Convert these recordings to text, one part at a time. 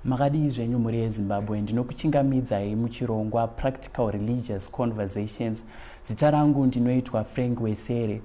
Makadii zvenyu mhuri yeZimbabwe, ndinokuchingamidzai muchirongwa Practical Religious Conversations. Zita rangu ndinoitwa Frank Wesere.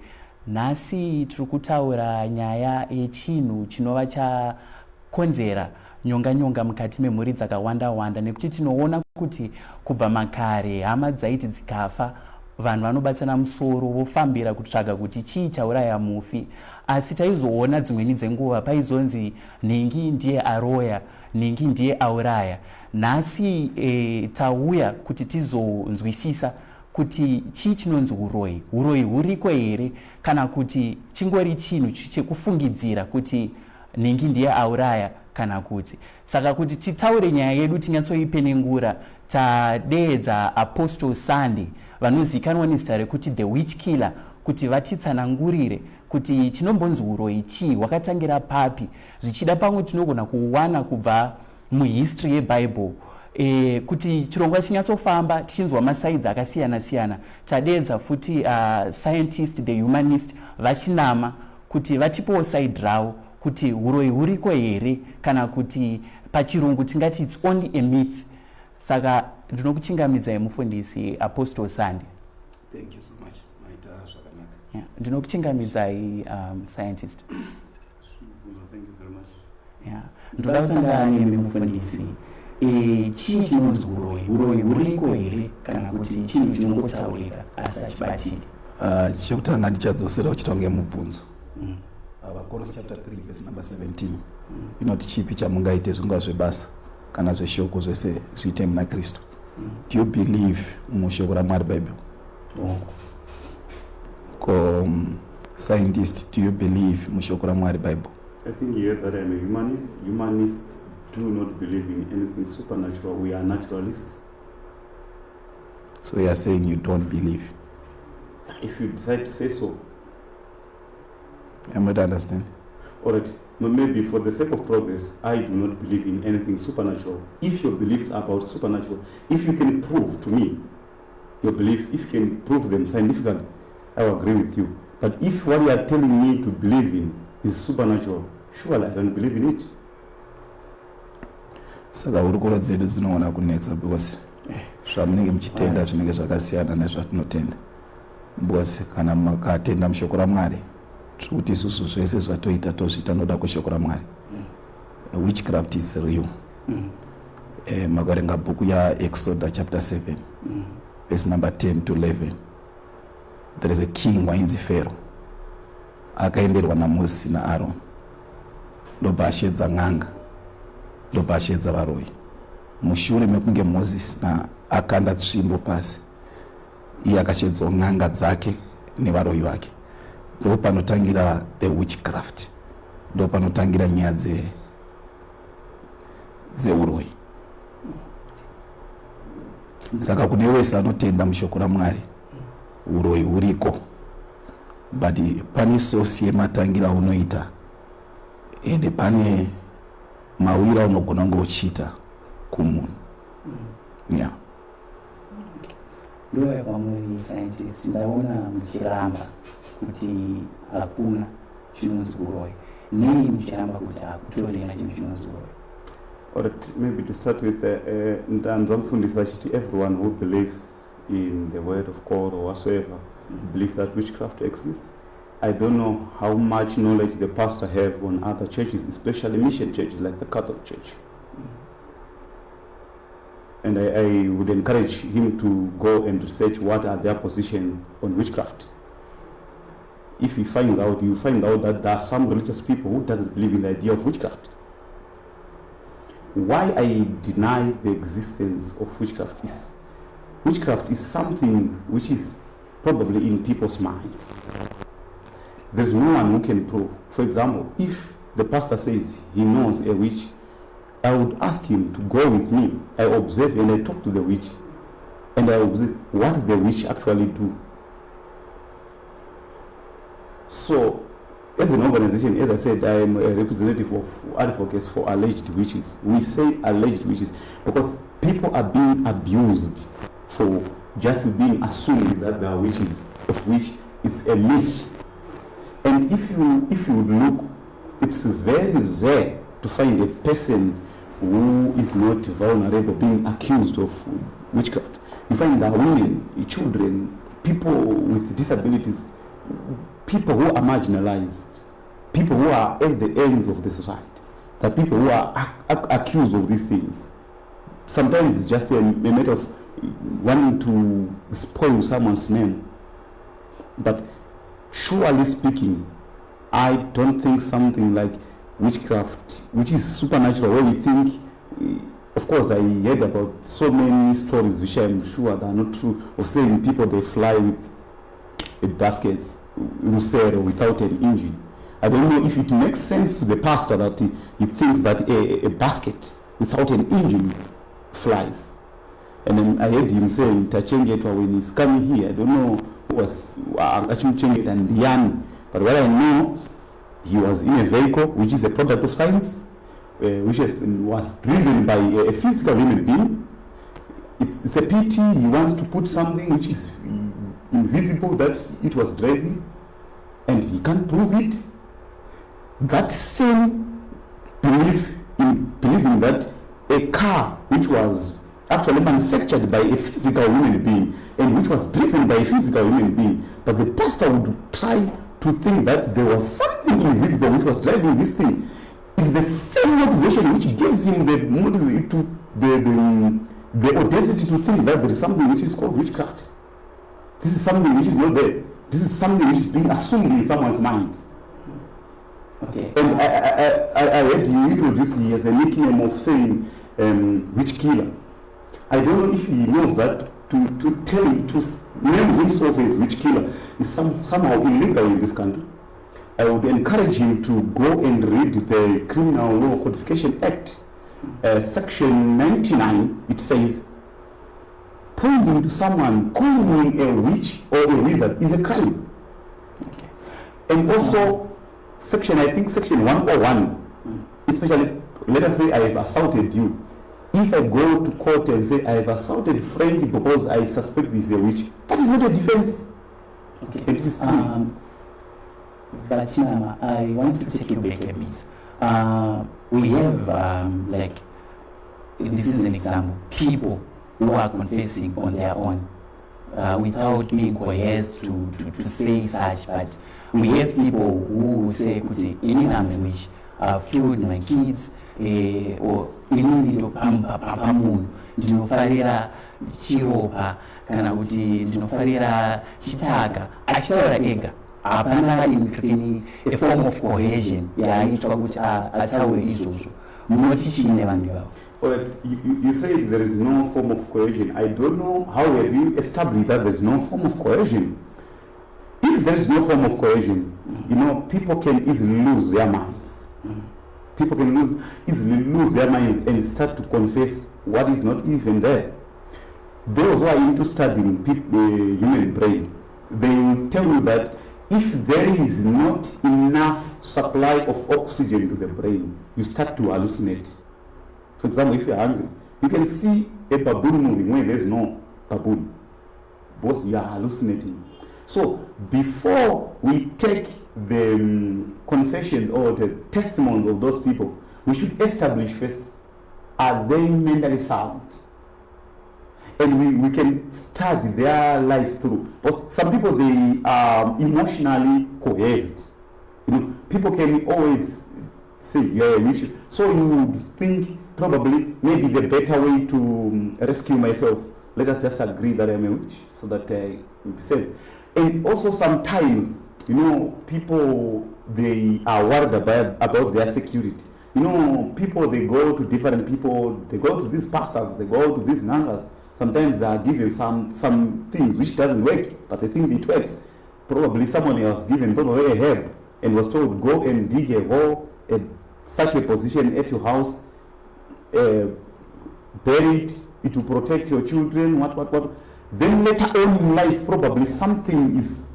Nhasi tiri kutaura nyaya yechinhu chinova chakonzera nyonga nyonga mukati memhuri dzakawanda wanda, nekuti tinoona kuti kubva makare hama dzaiti dzikafa vanhu vanobatsana musoro vofambira kutsvaga kuti chii chauraya mufi. Asi taizoona dzimweni dzenguva paizonzi nhingi ndiye aroya, nhingi ndiye auraya. Nhasi tauya kuti tizonzwisisa kuti chii chinonzi uroyi. Uroyi huriko here kana kuti chingori chinhu chekufungidzira kuti nhingi ndiye auraya kana kuti? Saka kuti titaure nyaya yedu tinyatsoipenengura, tadeedza Apostle Sunday, vanozikanwa nezita rekuti The Witch Killer, kuti vatitsanangurire kuti chinombonzi uroyi chii, hwakatangira papi. Zvichida pamwe tinogona kuwana kubva muhistory yeBible. Kuti chirongwa chinyatsofamba tichinzwa masides akasiyana siyana, tadeedza futi Scientist the Humanist vaChinama kuti vatipowo side ravo kuti uroyi huriko here kana kuti pachirungu tingati it's only a myth. Saka ndinokuchingamidzai, mufundisi Apostle Sunday. Thank you so much, maita zvakanaka. Yeah. Ndinokuchingamidzai, Scientist. Thank you very much. Yeah. Ndoda kutanga nemi, mufundisi. Chii chinonzi uroyi? Uroyi huriko here kana kuti chinhu chinongotaurika asi hachibatiki? Chekutanga ndichadzosera uchiita kunge mubvunzo. VaKorosi chapter 3 verse number 17 inoti, "Chipi chamungaite, zvingava zvebasa kana zveshoko, zvese zviite muna Kristu." Do you believe mushoko raMwari, Bible? Oh. Ko scientist, do you believe mushoko raMwari, Bible? I think you heard that I'm a humanist. Humanists do not believe in anything supernatural. We are naturalists. So you are saying you don't believe? If you decide to say so. I'm not understand. All right. Maybe for the sake of progress, I do not believe in anything supernatural. If your beliefs are about supernatural, if you can prove to me your beliefs, if you can prove them scientifically, I will agree with you. But if what you are telling me to believe in is supernatural, surely I don't believe in it. Saka hurukuro dzedu dzinoona kunetsa because zvamunenge muchitenda zvinenge zvakasiyana nezvatinotenda, because kana makatenda mushoko raMwari, tiri kuti isusu zvese zvatoita tozviita noda kweshoko raMwari. Witchcraft is real. Makaverenga bhuku yaExoda chapter 7 verse number 10 to 11, there is a king wainzi Pharaoh, akaenderwa naMozisi naAron, ndobva ashedza n'anga, ndobva ashedza varoyi. Mushure mekunge Mozisi na akanda tsvimbo pasi, iye akashedzawo n'anga dzake nevaroyi vake. Ndo panotangira the witchcraft, ndo panotangira nyaya dzeuroyi. Saka kune wese anotenda mushoko raMwari, uroyi huriko, but pane source yematangira aunoita, ende pane mawiro aunogona kunge uchiita kumunhu, yeah. Ndouya kwamuri, Scientist. Ndaona muchiramba kuti hakuna chinonzi uroyi. Nei muchiramba kuti hakutorina chinhu chinonzi uroyi? Alright, maybe to start with, ndanzwa mufundisi vachiti everyone who believes in the word of God or whatsoever believes that witchcraft exists. I don't know how much knowledge the pastor have on other churches, especially mission churches like the Catholic Church. And I would encourage him to go and research what are their position on witchcraft. If he finds out, you find out that there are some religious people who doesn't believe in the idea of witchcraft. Why I deny the existence of witchcraft is witchcraft is something which is probably in people's minds. There's no one who can prove. For example, if the pastor says he knows a witch, I would ask him to go with me. I observe and I talk to the witch, and I observe what the witch actually do. So, as an organization, as I said, I am a representative of advocates for alleged witches. We say alleged witches because people are being abused for just being assumed that they are witches, of which it's a myth. And if you look, it's very rare to find a person who is not vulnerable being accused of witchcraft. You find that women, children, people with disabilities, people who are marginalized, people who are at the ends of the society, the people who are accused of these things. Sometimes it's just a matter of wanting to spoil someone's name. But surely speaking, I don't think something like witchcraft, which is supernatural, where we think, of course, I heard about so many stories which I'm sure they are not true, of saying people, they fly with baskets, rusero, without an engine. I don't know if it makes sense to the pastor that he thinks that a basket without an engine flies. And then I heard him saying, "Tachengetwa," when he's coming here. I don't know who was achimuchengeta ndiani. But what I know, he was in a vehicle which is a product of science, which was driven by a physical human being. It's a pity he wants to put something which is invisible that it was driving, and he can't prove it. That same belief in believing that a car which was actually manufactured by a physical human being and which was driven by a physical human being, but the pastor would try to think that there was something invisible which was driving this thing, is the same motivation which gives him the motive to the audacity to think that there is something which is called witchcraft. This is something which is not there. This is something which is being assumed in someone's mind. And I heard you introduce he as a nickname of saying witch killer. I don't know if he knows that to name himself as witch killer is somehow illegal in this country. I would encourage him to go and read the Criminal Law Codification Act, section 99. It says, pointing to someone, calling him a witch or a wizard is a crime. And also, section, I think section 101, especially, let us say I have assaulted you. If I go to court and say I have assaulted Frank because I suspect he's a witch, that is not a defense. And it is true. VaChinama, I want to take you back a bit. We have, like, this is an example, people who are confessing on their own without being coerced to say such, but we have people who say, "Kuti, inini I'm a witch, I've killed my kids," or "Inini ndopamba pamunhu, ndinofarira chiropa," kana kuti "Ndinofarira chitaka," achitaura ega. Hapana any a form of coercion yaaitwa kuti ataure izvozvo. Munoti chii nevanhu ivavo? All right, you say there is no form of coercion. I don't know how have you established that there is no form of coercion. If there is no form of coercion, people can easily lose their minds. People can easily lose their minds and start to confess what is not even there. Those who are into studying the human brain, they will tell you that if there is not enough supply of oxygen to the brain, you start to hallucinate. For example, if you're hungry, you can see a baboon moving when there's no baboon, because you are hallucinating. So before we take the confession or the testimony of those people, we should establish first, are they mentally sound? And we can study their life through. But some people, they are emotionally coerced. People can always say, "Yeah, we should." So you would think probably maybe the better way to rescue myself, let us just agree that I'm a witch so that I will be safe. And also sometimes, people, they are worried about their security. People, they go to different people, they go to these pastors, they go to these n'angas. Sometimes they are given some things which doesn't work, but they think it works. Probably someone was given probably a herb and was told, "Go and dig a hole at such a position at your house, bury it, it will protect your children," what, what, what. Then later on in life, probably something is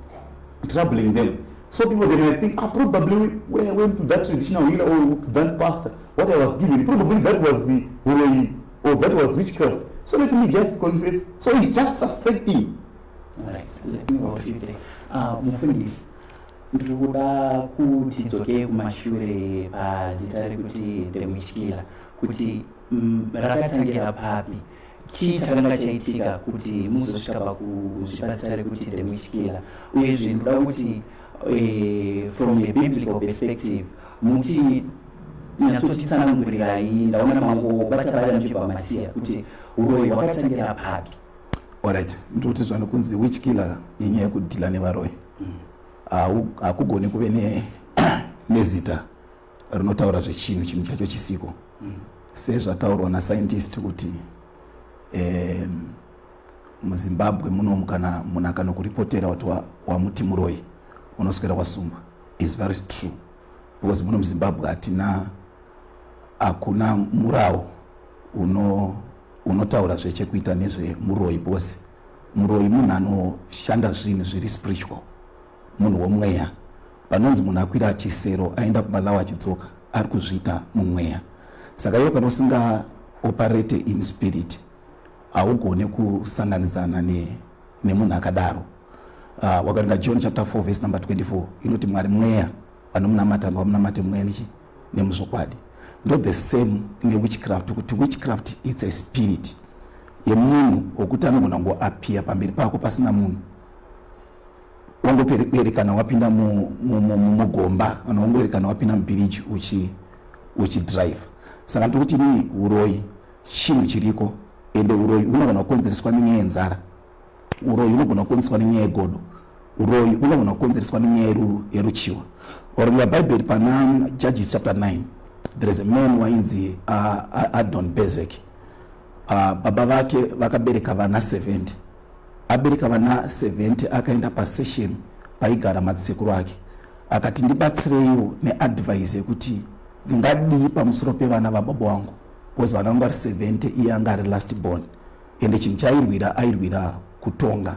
troubling them. So people, they might think, "Probably when I went to that traditional healer or to that pastor, what I was given, probably that was the way, or that was witchcraft. So let me just confess." So he's just suspecting. All right, let me go you there. Mufundisi, Ndiri kuda kuti tidzokei kumashure pazita rekuti The Witch Killer, kuti rakatangira papi? Chii chakanga chaitika kuti muzosvika pakuzvipa zita rekuti The Witch Killer? Uyezve ndinoda kuti from a biblical perspective muti nyatsotitsanangurirai. Ndaona mangobata bata muchibva masiya kuti uroyi hwakatangira papi. Alright, ndikuti zvanokunzi witch killer yenyaya yekudhila nevaroyi. Hakugoni kuve nezita rinotaura zvechinhu, chinhu chacho chisiko. Sezvataurwa nascientist kuti muZimbabwe munomu kana munhu akanokuripotera kuti wamuti muroyi, unoswera wasungwa, is very true, because muno muZimbabwe hatina, hakuna murawo unotaura zvechekuita nezvemuroyi, because muroyi munhu anoshanda zvinhu zviri spiritual, munhu womweya. Panonzi munhu akwira chisero aenda kuMalawi achidzoka, ari kuzviita mumweya. Saka iwe kana usinga operate in spirit, haugone kusanganidzana nemunhu akadaro. Wakaringa John chapter 4 verse number 24, inoti Mwari mweya, vanomunamata ngavamunamate mweya nechi nemuzvokwadi. Ndo the same newitchcraft, kuti witchcraft, it's a spirit yemunhu wokuti anogona kungoappear pamberi pako pasina munhu, wangoperekana wapinda mugomba, kana wangoerekana wapinda mubhiriji uchidrive. Saka ndiri kuti inini uroyi chinhu chiriko, ende uroyi unogona kukonzereswa nenyaya yenzara, uroyi unogona kukonzereswa nenyaya yegodo, uroyi unogona kukonzereswa nenyaya yeruchiwa. Waringa Bhaibheri pana Judges chapter 9, there is a man wainzi Adon Bezek. Baba vake vakabereka vana 70. Abereka vana 70, akaenda pasession paigara madzisekuru ake, akati, "Ndibatsireiwo neadvice yekuti ndingadii pamusoro pevana vababa vangu," because vana vangu vari 70, iye anga ari last born, ende chinhu chaairwira, airwira kutonga.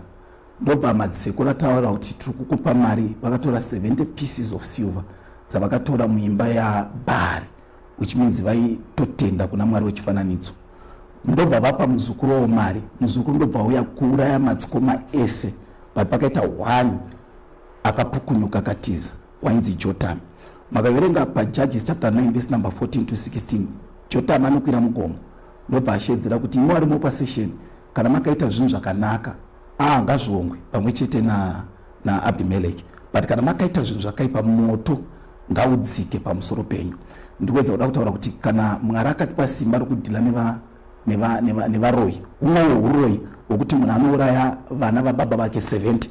Ndobva madzisekuru ataura kuti, "Tiri kukupa mari." Vakatora 70 pieces of silver dzavakatora muimba yaBhaari, which means vaitotenda kuna mwari wechifananidzo. Ndobva vapa muzukuru wavo mari. Muzukuru ndobva auya kuuraya madzikoma ese, but pakaita one akapukunyuka akatiza, wainzi Jotam. Makaverenga paJudges chapter 9 verse number 14 to 16, Jotam anokwira mugomo, ndobva ashedzera kuti, "Imo varimo pasession, kana makaita zvinhu zvakanaka, aa ngazviongwe pamwe chete naAbhimeleki, but kana makaita zvinhu zvakaipa, moto ngaudzike pamusoro penyu." Ndikuedza kuda kutaura kuti kana Mwari akatipa simba rokudhila nevaroyi, umwewo uroyi hwokuti munhu anouraya vana vababa vake 70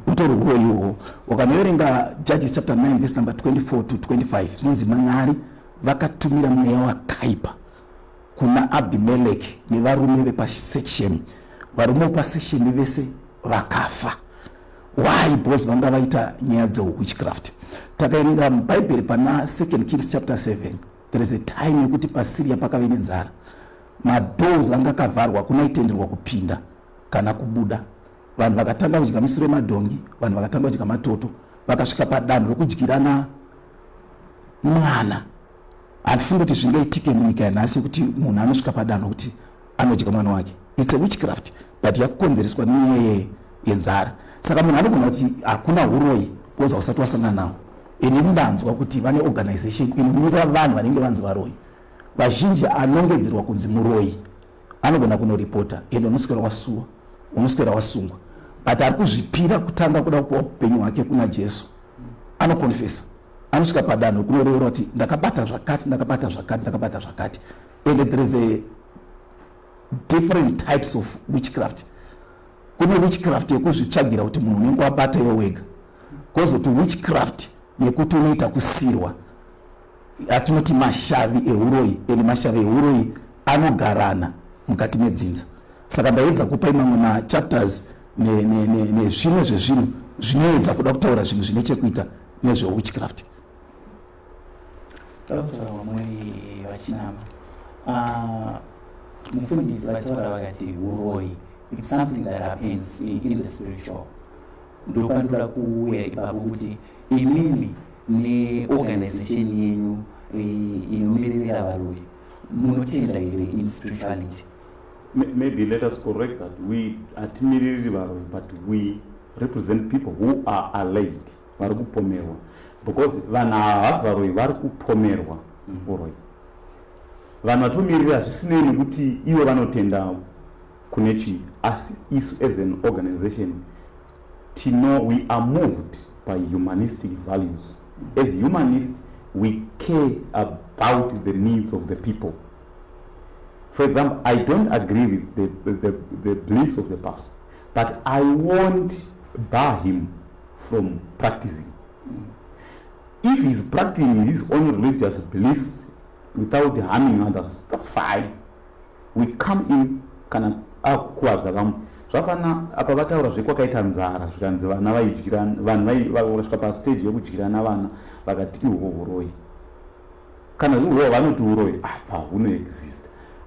utori uroyi ihwohwo. Ukanoverenga Judges chapter 9 verse number 24 to 25, zvinonzi Mwari vakatumira mweya wakaipa kuna Abhimeleki nevarume vepaSechem. Varume vepaSechem vese vakafa. Why? Because vanga vaita nyaya dzewitchcraft. Takaerenga mubhaibheri pana Second Kings chapter 7, there is a time yekuti paSyria pakave nenzara, madoors anga akavharwa, kunaitenderwa kupinda kana kubuda. Vanhu vakatanga kudya misoro yemadhongi, vanhu vakatanga kudya matoto, vakasvika padanho rokudyirana mwana. Handifungi kuti zvingaitike munyika yanhasi yekuti munhu anosvika padanho kuti anodya mwana wake. It's a witchcraft, but yakukonzereswa nenyaya yenzara. Saka munhu anogona kuti hakuna uroyi because hausati wasangana nawo. Ini ndanzwa kuti vane organization inomirira vanhu vanenge vanzi varoyi. Vazhinji anongedzerwa kunzi muroyi anogona kunoripota, ende unoswera wasuwa, unoswera wasungwa, but ari kuzvipira kutanga kuda kupiwa upenyu hwake kuna Jesu, anokonfesa, anosvika padanho kunoreura kuti ndakabata zvakati, ndakabata zvakati, ndakabata zvakati. And there is a different types of witchcraft. Kune witchcraft yekuzvitsvagira kuti munhu unenge wabata iwe wega, kwozoti witchcraft yekuti unoita kusirwa, atinoti mashavi euroyi, ende mashavi euroyi anogarana mukati medzinza. Saka ndaedza kupai mamwe machapters nezvimwe zvezvinhu zvinoedza kuda kutaura zvinhu zvine chekuita nezvewitchcraft. Tautaura vamweri vaChinama. Ah, mufundisi vataura vakati uroyi, it's something that happens in the spiritual. Ndopandoda kuuya ipapo kuti imimi neorganization yenyu inomiririra varoyi, munotenda here in spirituality? Maybe let us correct that. We hatimiriri varoyi, but we represent people who are alleged. Vari kupomerwa because vanhu ava havasi varoyi, vari kupomerwa uroyi. Vanhu vatomirira, zvisinei nekuti ivo vanotenda kune chii, asi isu as an organization tino, we are moved by humanistic values. As humanists, we care about the needs of the people. For example, I don't agree with the beliefs of the pastor, but I won't bar him from practicing. If he's practicing his own religious beliefs without harming others, that's fine. We come in kana akukuvadza vamwe. Zvafana apa vataura zvekwakaita nzara, zvikanzi vana vaidyira vanhu, vakasvika pastage yekudyirana vana, vakati ihwo uroyi. Kana ihwo vanoti uroyi apa hunoexist,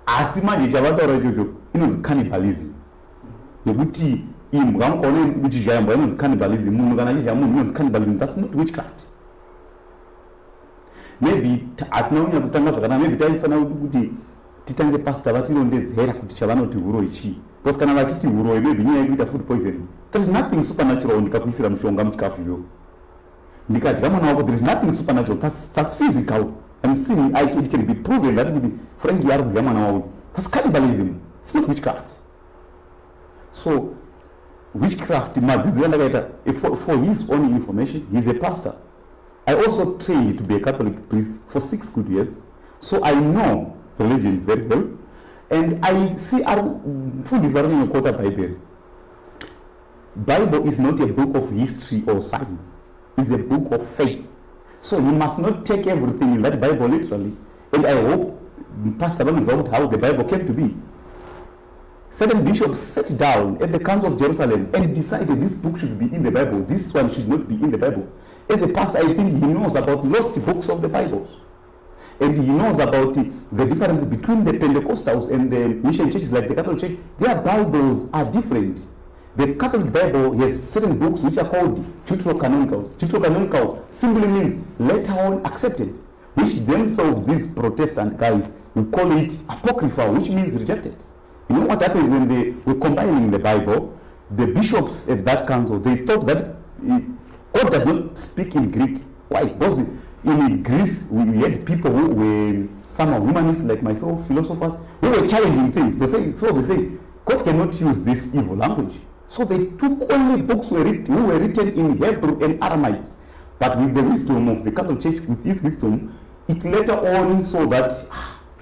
asi manje chavataura ichocho inonzi cannibalism, yekuti imbwa mukaona uchidya imbwa inonzi cannibalism, munhu kana achidya munhu inonzi cannibalism. That's not witchcraft. Maybe hatina kunyatsotanga zvakanaka. Maybe taifanira kuti titange pastor vatirondedzera kuti chavanoti uroyi chii, because kana vachiti uroyi, maybe nyaya yekuita food poisoning. There is nothing supernatural. Ndikakuisira mushonga muchikafu iyoyo, ndikadya mwana wako, there is nothing supernatural. That's physical. I'm seeing it can be proven that kuti Frank ari kudya mwana wauyu. That's cannibalism. It's not witchcraft. So witchcraft, madzidziro andakaita, for his own information, he's a pastor. I also trained to be a Catholic priest for 6 good years, so I know religion very well. And I see ari mufundisi vari kunyanyokota Bhaibheri. Bible is not a book of history or science. It's a book of faith, so you must not take everything in that Bible literally. And I hope pastor vanoziva kuti how the Bible came to be. Certain bishops sat down at the Council of Jerusalem and decided this book should be in the Bible, this one should not be in the Bible. As a pastor, I think he knows about lost books of the Bibles, and he knows about the difference between the Pentecostals and the mission churches like the Catholic Church. Their Bibles are different. The Catholic Bible has certain books which are called deuterocanonicals. Deuterocanonical simply means later on accepted, which themselves, these Protestant guys, we call it apocryphal, which means rejected. You know what happens when they were compiling the Bible? The bishops at that council, they thought that God does not speak in Greek. Why? Because in Greece, we had people who were some are humanists like myself, philosophers, who were challenging things. They say, so they say, God cannot use this evil language. So they took only books who were written in Hebrew and Aramaic. But with the wisdom of the Catholic Church, with its wisdom, it later on saw that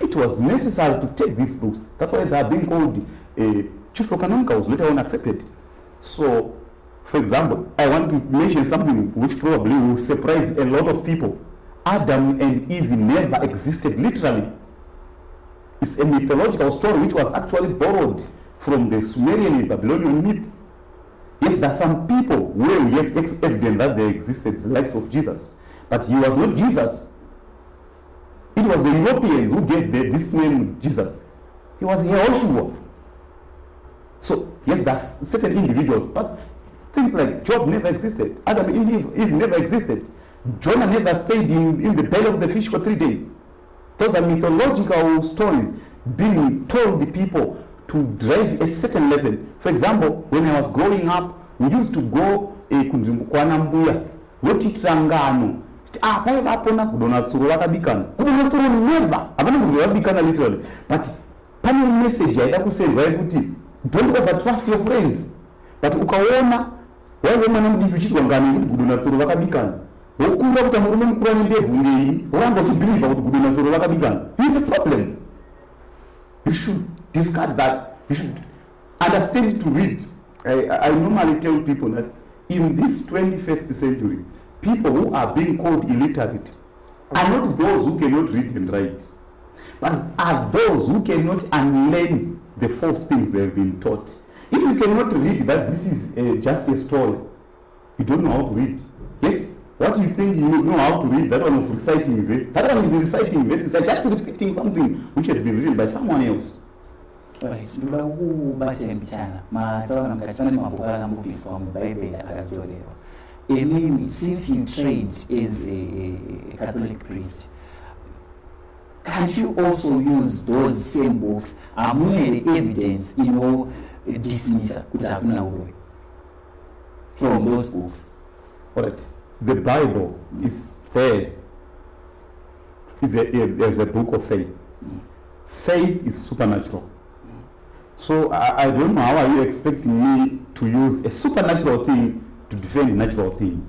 it was necessary to take these books. That's why they are being called Deuterocanonicals, later on accepted. So, for example, I want to mention something which probably will surprise a lot of people. Adam and Eve never existed literally. It's a mythological story which was actually borrowed from the Sumerian and Babylonian myth. Yes, there are some people where we have evidence that they existed, the likes of Jesus. But he was not Jesus. It was the Europeans who gave this name Jesus. He was Yehoshua. So, yes, there's certain individuals, but things like Job never existed. Adam and Eve never existed. Jonah never stayed in the belly of the fish for 3 days. Those are mythological stories being told the people to drive a certain lesson. For example, when I was growing up, we used to go kunzvimbo kwana mbuya, votiitira ngano kuti ah, paivapo naGudo naTsuro vakabikana. Gudo naTsuro never, havana kudya vabikana literally, but pane message yaida kusendwa yekuti don't over trust your friends. But ukaona waive mwana mudiki uchiitwa ngano yekuti Gudo naTsuro vakabikana, wokura kuti murume mukuru ane ndebvu ngei, woramba uchibhilivha kuti Gudo naTsuro vakabikana, you have a problem. You should discard that. You should understand to read. I normally tell people that in this 21st century, people who are being called illiterate are not those who cannot read and write, but are those who cannot unlearn the false things they have been taught. If you cannot read that this is just a story, you don't know how to read. Yes, what you think you know how to read, that one of reciting verse, that one is reciting verses, just repeating something which has been written by someone else. Right, ndoda kubatira mbichana. Mataura mukati pane mabhuku akambobviswa muBhaibheri akadzorerwa. Emimi, since you trained as a Catholic priest, can't you also use those same books? Hamuna here evidence inodismissa kuti hakuna uroyi from those books? Alright. The Bible is there. There's a book of faith. Faith is supernatural. So I don't know how are you expecting me to use a supernatural thing to defend a natural thing.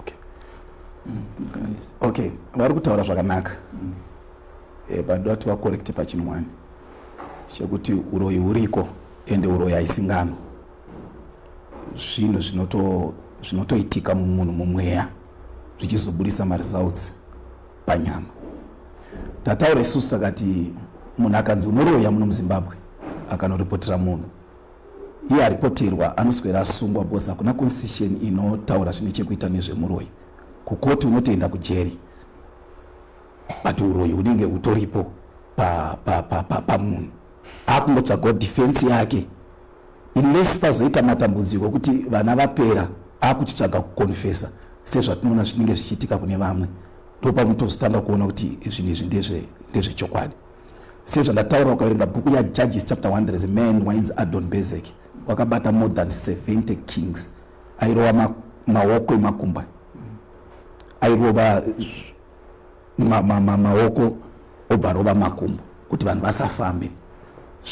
Okay. Okay, vari kutaura zvakanaka. But ndoda kuti vacorrecte pachinhu one chekuti uroyi huriko, ende uroyi haisi ngano. Zvinhu zvinotoitika mumunhu mumweya zvichizobudisa maresults panyama. Tataura isusu takati munhu akanzi unoroya muno muZimbabwe, akanoripotera munhu, iye aripoterwa anoswera asungwa, because hakuna constitution inotaura zvine chekuita nezvemuroyi. Kukoti unotoenda kujeri, but uroyi hunenge hutoripo pamunhu. Akungotsvagawo defense yake, unless pazoita matambudziko ekuti vana vapera, akuchitsvaga kuconfessa, sezvatinoona zvinenge zvichiitika kune vamwe. Ndopamunotozotanga kuona kuti zvinhu izvi ndezvechokwadi. Sezvandataura, ukaverenga bhuku yaJudges chapter 1, there is a man wainzi Adon Bezek, wakabata more than 70 kings. Airova maoko emakumba, airova maoko, obva rova makumbo kuti vanhu vasafambe.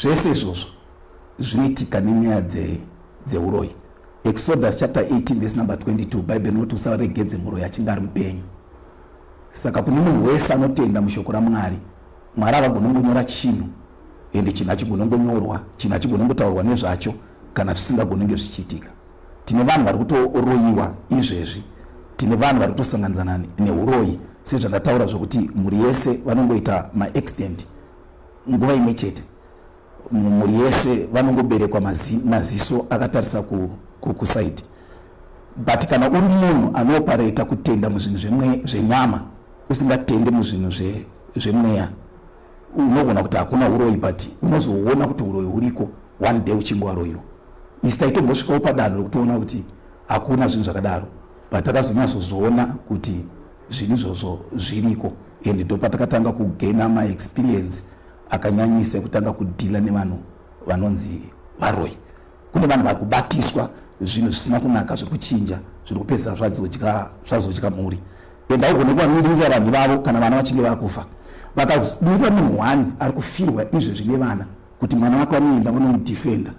Zvese izvozvo zvinoitika nenyaya dzeuroyi. Exodus chapter 18 verse number 22, Bhaibheri rinoti usaregedze muroyi achinge ari mupenyu. Saka kune munhu wese anotenda mushoko raMwari, Mwari havagoni chinhu, ende chinhu hachigonongonyorwa, chinhu hachigonongotaurwa nezvacho kana zvisingagonenge zvichiitika. Tine vanhu vari kutoroyiwa izvezvi, tine vanhu vari kutosanganidzana neuroyi, sezvandataura zvokuti mhuri yese vanongoita maaccident nguva imwe chete, mhuri yese vanongoberekwa maziso akatarisa kusaidi. But kana uri munhu anoopareta kutenda muzvinhu zvenyama, usingatende muzvinhu zvemweya, unogona kuti hakuna uroyi, but unozoona kuti uroyi huriko one day uchinge waroyiwa. Isi taitombosvikawo padanho rekutoona kuti hakuna zvinhu zvakadaro, but takazonyatsozoona kuti zvinhu izvozvo zviriko, and ndo patakatanga kugaina maexperience akanyanyisa ekutanga kudeala nevanhu vanonzi varoyi. Kune vanhu vari kubatiswa zvinhu zvisina kunaka, zviri kuchinja, zviri kupedzisa zvazodya mhuri, and haugone kuvamirira vanhu ivavo kana vana vachinge vakufa. Vakamirira munhu one ari kufirwa izvezvi nevana kuti mwana wake vanoenda vanomudefenda,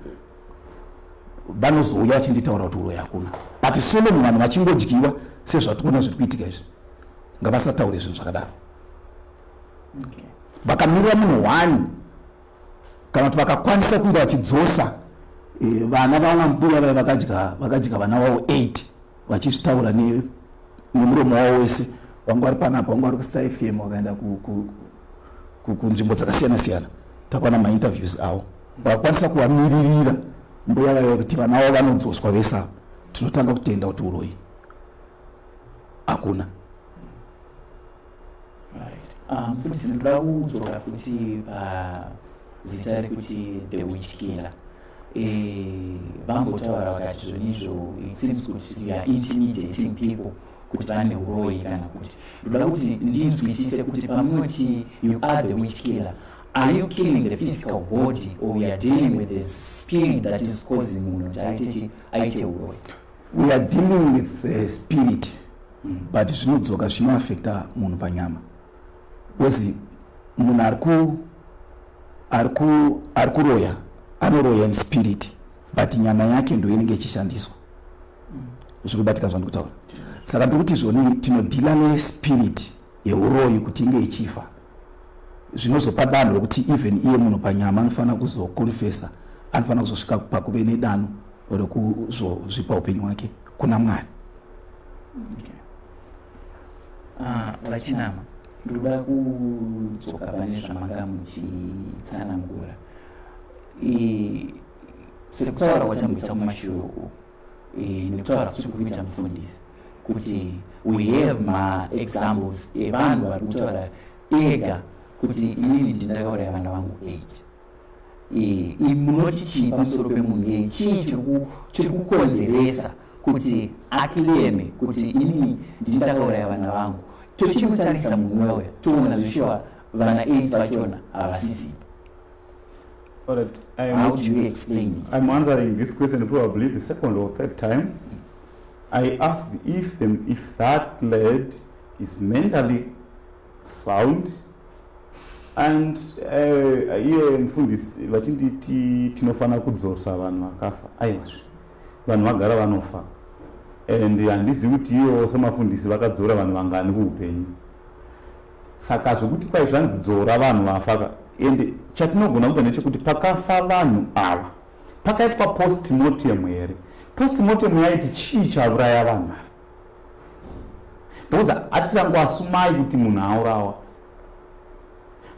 vanozouya vachinditaura kuti uroyi hakuna. But solomon, vanhu vachingodyiwa sezvatikuona zviri kuitika izvi, ngavasataure zvinhu zvakadaro. Vakamirira munhu one, kana kuti vakakwanisa kunge vachidzosa vana vamwe mbuya vaya vakadya vana vavo 8, vachizvitaura nemuromo wavo wese, vanga vari panapa, vanga vari kuStar FM, vakaenda kunzvimbo dzakasiyana siyana, takaona mainterviews avo, vakakwanisa kuvamiririra mbuya vaiva kuti vana vavo vanodzoswa vese ava, tinotanga kutenda kuti uroyi hakuna. Mufundisi, ndoda kudzoka futi pazita rekuti the witch killer. Vambotaura vakati zvonizvo it seems kuti you are intimidating people kuti vane uroyi, kana kuti ndoda kuti ndinzwisise kuti pamunoti you are the witch killer, are you killing the physical body or you are dealing with the spirit that is causing munhu kuti aite uroyi? We are dealing with the spirit, but zvinodzoka zvinoafecta munhu panyama, because munhu ari kuroya anoroya in spirit, but nyama yake ndo inenge ichishandiswa. Zviri kubatika zvandiri kutaura? Saka ndikuti zvoni tinodeala nespirit yeuroyi kuti inge ichifa, zvinozopa danho rekuti even iye munhu panyama anofanira kuzoconfessa, anofanira kuzosvika pakuve nedanho rekuzozvipa upenyu hwake kuna Mwari. Okay. VaChinama, ndoda kudzoka pane zvamanga muchitsanangura. Sekutaura kwatamboita kumashure uku nekutaura futi kuri kuita mufundisi kuti we have maexamples evanhu vari kutaura ega kuti inini ndindakauraya vana vangu 8. Munoti chii pamusoro pemunhu iyeye? Chii chiri kukonzeresa kuti aclaime kuti inini ndindakauraya vana vangu? Tochimutarisa munhu uya, toona zveshuwa vana 8 vachona havasisipo. All right. How do you explain it? I'm answering this question probably the second or third time. I asked if that lad is mentally sound and iye mufundisi vachinditi tinofanira kudzosa vanhu vakafa. Aiwazve, vanhu vagara vanofa, and handizivi kuti ivo semafundisi vakadzora vanhu vangani kuupenyu. Saka zvokuti kwai zvanzi dzora vanhu vafa, and chatinogona kuita ndechekuti pakafa vanhu ava, pakaitwa postmortem here? Postmortem yaiti chii chauraya vanhu ava? Because hatisangoasumai kuti munhu aurawa,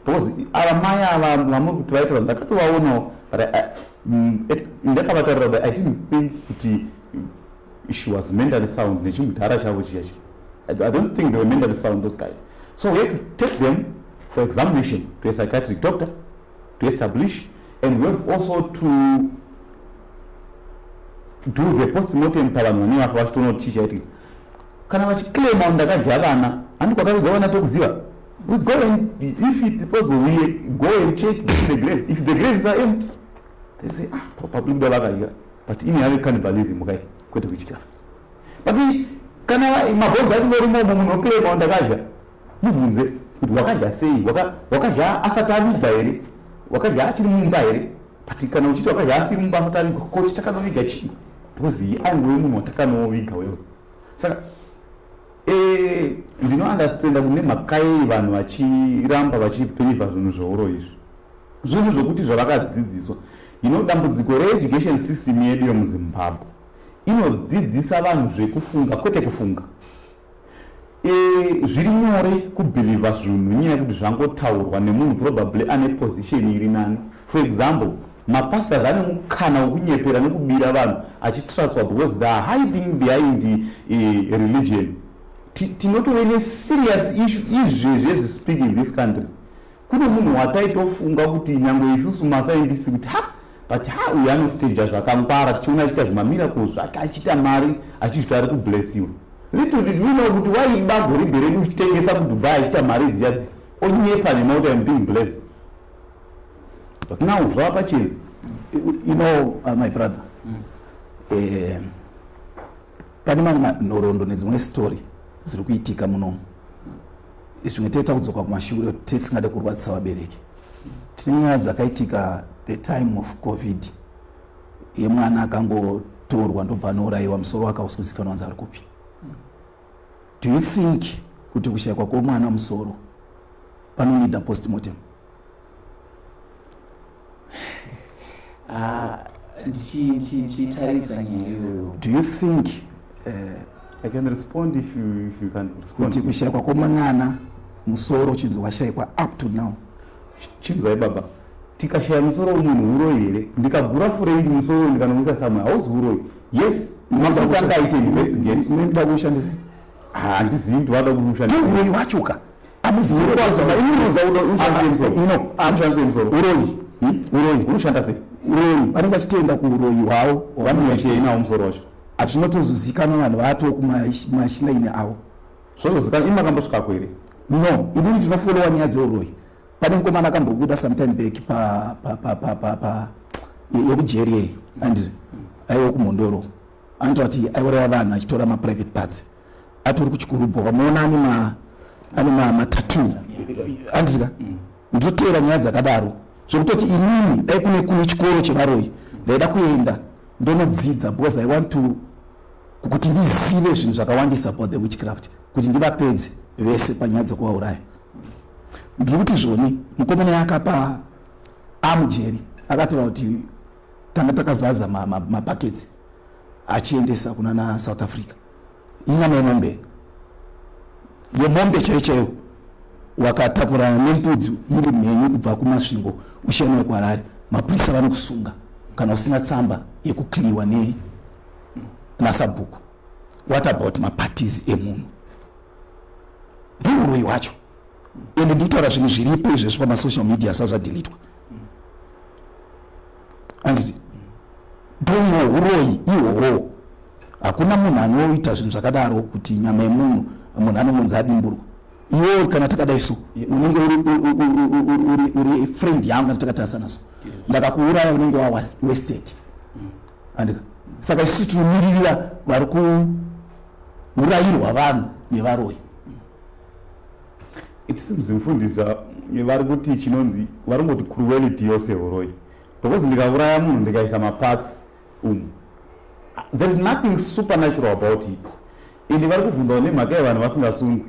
because ava mai ava vamuri kuti vaita vanhu, ndakatovaonawo, but ndakavatarira, but I didn't think kuti she was mentally sound nechimudhara chavo chiya chi. I don't think they were mentally sound, those guys. So we have to take them for examination to a psychiatric doctor to establish, and we have also to do the postmortem pavanhu vane vafa, vachitoona kuti chii chaitika. Kana vachiclaima kuti ndakadya vana, handi kwakaviga vana tokuziva? We go and, if it possible, we go and check the graves. If the graves are empty, they say, "Ah, probably kuda vakadya." But ini yave cannibalism kai, kwete witchcraft. But kana mabhonzo achingorimomo, munhu oclaima kuti ndakadya, mubvunze kuti wakadya sei? Wakadya asati avigwa here? Wakadya achiri mumba here? But kana uchiti wakadya asiri mumba, asati avigwa, koti takanoviga chii? Because aingove munhu watakanoviga wewe. Saka ndinounderstanda kune mhaka yei vanhu vachiramba vachibelieva zvinhu zveuro izvi, zvinhu zvokuti zvavakadzidziswa. Dambudziko reeducation system yedu yemuZimbabwe inodzidzisa vanhu zvekufunga, kwete kufunga. Zviri nyore kubelieva zvinhu nenyaya yekuti zvangotaurwa nemunhu probably ane position iri nani. For example, mapastors ane mukana wekunyepera nekubira vanhu achitrustwa because they are hiding behind religion. Tinotove neserious issue izvezvi as we speak in this country. Kune munhu wataitofunga kuti nyange isusu mascientists kuti ha, but ha, uyu anostaja zvakangwara, tichiona achiita zvimamiracles zvake, achiita mari, achizviti ari kublessiwa. Little did we know kuti waiba goridhe redu uchitengesa kuDubai, achiita mari dziya, onyepa nema kuti "I'm being blessed." Now zvava pachena. My brother, pane mamwe nhoroondo nedzimwe story dziri kuitika munomu. Zvimwe toita kudzoka kumashure, tisingade kurwadzisa vabereki. Tine nyaya dzakaitika the time of COVID, yemwana akangotorwa, ndobva anourayiwa, musoro wake hausi kuzikanwa wanzi ari kupi. Do you think kuti kushayikwa kwomwana musoro panoneeda postmortem? Ah, ndichitarisa nyaya iyoyo, Do you think I can respond if you can respond. Kuti kushayikwa kwomwana musoro, chinzi washayikwa up to now? Chinzwai baba, tikashaya musoro wemunhu, uroyi here? Ndikagura furengi musoro ndikanomuisa samwe, hauzi uroyi? Yes, mapurisa angaite investigate. Munoda kuushandisa? Handizivi kuti vada kuushandisa. Uroyi wacho ka. No, ushandise musoro. Uroyi, uroyi. Unoshanda sei? Uroyi, vanenge vachitoenda kuuroyi hwavo. Vanoitei nawo musoro wacho? Hazvinotozozikanwa, vanhu vato kumashrine avo. Zvozozikanwa? Imi makambosvikako here? No, inini ndinofollowa nyaya dzeuroyi. Pane mukomana akambobuda sometime back pa yekujeri yeyi, anditi aiwa kuMhondoro, anotaura kuti aiuraya vanhu achitora maprivate parts. Atori kuChikurubho, vamuona ane matattoo, anditika. Ndinoteera nyaya dzakadaro, zvekutoti inini dai kune chikoro chevaroyi, ndaida kuenda ndonodzidza, because I want to kuti ndizive zvinhu zvakawandisa about the witchcraft, kuti ndivapedze vese panyaya dzekuvauraya. Ndiri kuti zvoni mukomana akapa amujeri akataura kuti tanga takazaza mabuckets achiendesa kuna na South Africa, inyama yemombe, yemombe chaiyo chaiyo, wakatakurana nembudzi iri mhenyu kubva kuMasvingo uchienda kuHarare. Mapurisa vanokusunga kana usina tsamba yekukliwa nasabhuku. What about maparts emunhu? Ndouroyi hwacho. Ende ndikutaura zvinhu zviripo izvezvi pamasocial media, zvadelitwa, anditi? Ndoumwe uroyi ihwohwo. Hakuna munhu anoita zvinhu zvakadaro, kuti nyama yemunhu, munhu anongonzi adimburwa. Iwewe kana takadai so, unenge uri friend yangu, kana takatarisana so, ndakakuuraya, unenge wa wasted, andika? Saka isusu tinomiririra vari ku Urayirwa vanhu nevaroyi. It seems mufundisi vari kuti chinonzi vari kungoti cruelty yose uroyi, because ndikauraya munhu ndikaisa maparts umu, there is nothing supernatural about it. Ende vari kuvhunzawo nemhaka yevanhu vasingasungwi.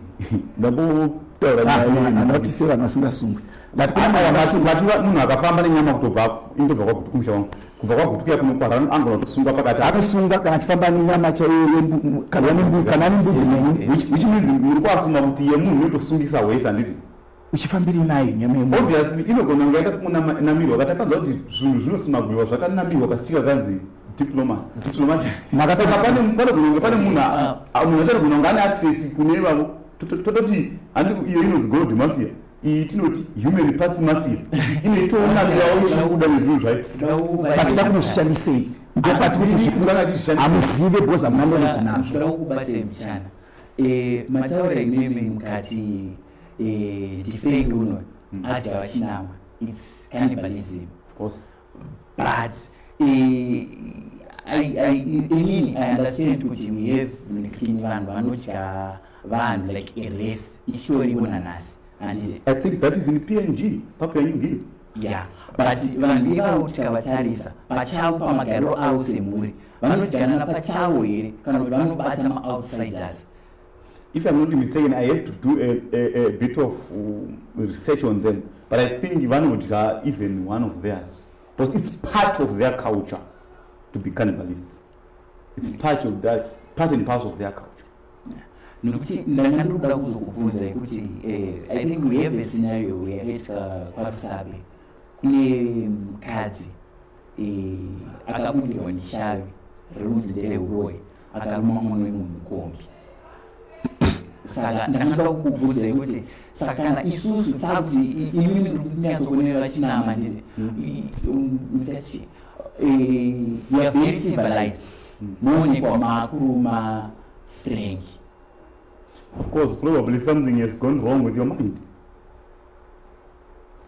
Ndambotaura nyaya. Anoti sei vanhu vasingasungwi? But munhu akafamba nenyama kutobva, indobva kwaGutu, kumusha wangu, kubva kwaGutu kuya kunokwara, angona kutosungwa pakati. Anosungwa kana achifamba nenyama chaiyo, kana nembudzi menyu. Which means muri kuasuma kuti yemunhu inotosungisa wese, handiti? Uchifambiri nayo nyama yemunhu? Obviously inogona kunge yaita kunamirwa. Katakanzwa kuti zvinhu zvinosmagwiwa zvakanamirwa kasitika kanzi diplomatic. Saka panogona kunge pane munhu munhu achanogona kunge ane access kune ivavo. Tototi handi iyo inonzi gold mafia, iyi tinoti human parts mafia, inoitoonamirawo ichikuda nezvinhu zvayo. But takunozvishandisei? Ndopati kuti hamuzive because hamuna knowledge nazvo. Ndoda kukubatsai muchana. Mataura imimi mukati ndifengi uno adya vachinama, it's cannibalism. Of course. But inini I understand kuti we have kini vanhu vanodya vanhu, like a race ichitoripo nanhasi, handiti? I think that is in PNG, Papua New Guinea. Yeah, but vanhu ivavo tikavatarisa pachavo, pamagariro avo semhuri, vanodyanana pachavo here kana kuti vanobata maoutsiders? If I'm not mistaken, I have to do a bit of research on them, but I think vanodya even one of theirs because it's part of their culture to be cannibalists. It's part of that, part and parcel of their culture. Nokuti ndanga ndiri kuda kuzokubvunzai kuti I think we have a scenario yakaitika kwaRusape. Kune mukadzi akabudirwa neshavi rinonzi ndereuroyi, akaruma mwana wemunhu mukombi. Saka ndanga ndoda kukubvunzai kuti saka kana isusu takuti imimi ndiri kunyatsokuonera vachinama, handiti? Ndati we are very civilized, moonekwa maakuruma Frank. Of course, probably something has gone wrong with your mind.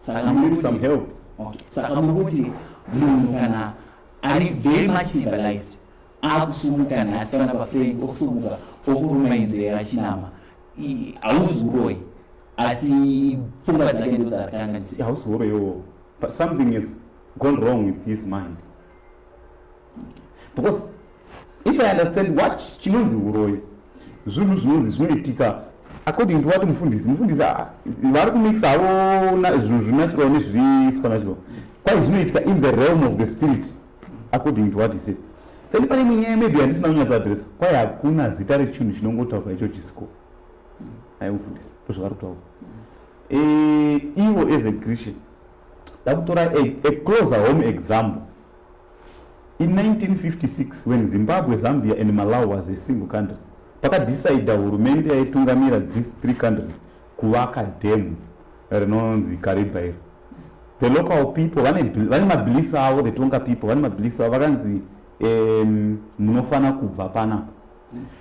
Saka You need some help. Okay. Saka muri kuti munhu kana ari very much civilized akusumuka nhasi kana paFrank okusumuka okuruma inzeve achinama, hauzi uroyi, asi pfungwa dzake ndo dzarakanganisa? Hausi uroyiwo, but something has gone wrong with his mind, because if I understand what chinonzi uroyi, zvinhu zvinonzi zvinoitika according to what mufundisi vari kumixa havo zvinhu zvinatural nezviri supernatural. Kwai zvinoitika in the realm of the spirit, according to what he said. Then pane imwe nyaya maybe handisina kunyatsoadresa. Kwai hakuna zita rechinhu chinongotaurwa icho chisiko. Ai, mufundisi ndozvavari kutaura. Ivo as a Christian, ndakutora a closer home example. In 1956, when Zimbabwe, Zambia and Malawi was a single country, pakadhisaidha hurumende yaitungamira these three countries kuvaka dam rinonzi Kariba iri. The local people vane mabeliefs avo, the Tonga people vane mabeliefs avo. Vakanzi munofana kubva panapa,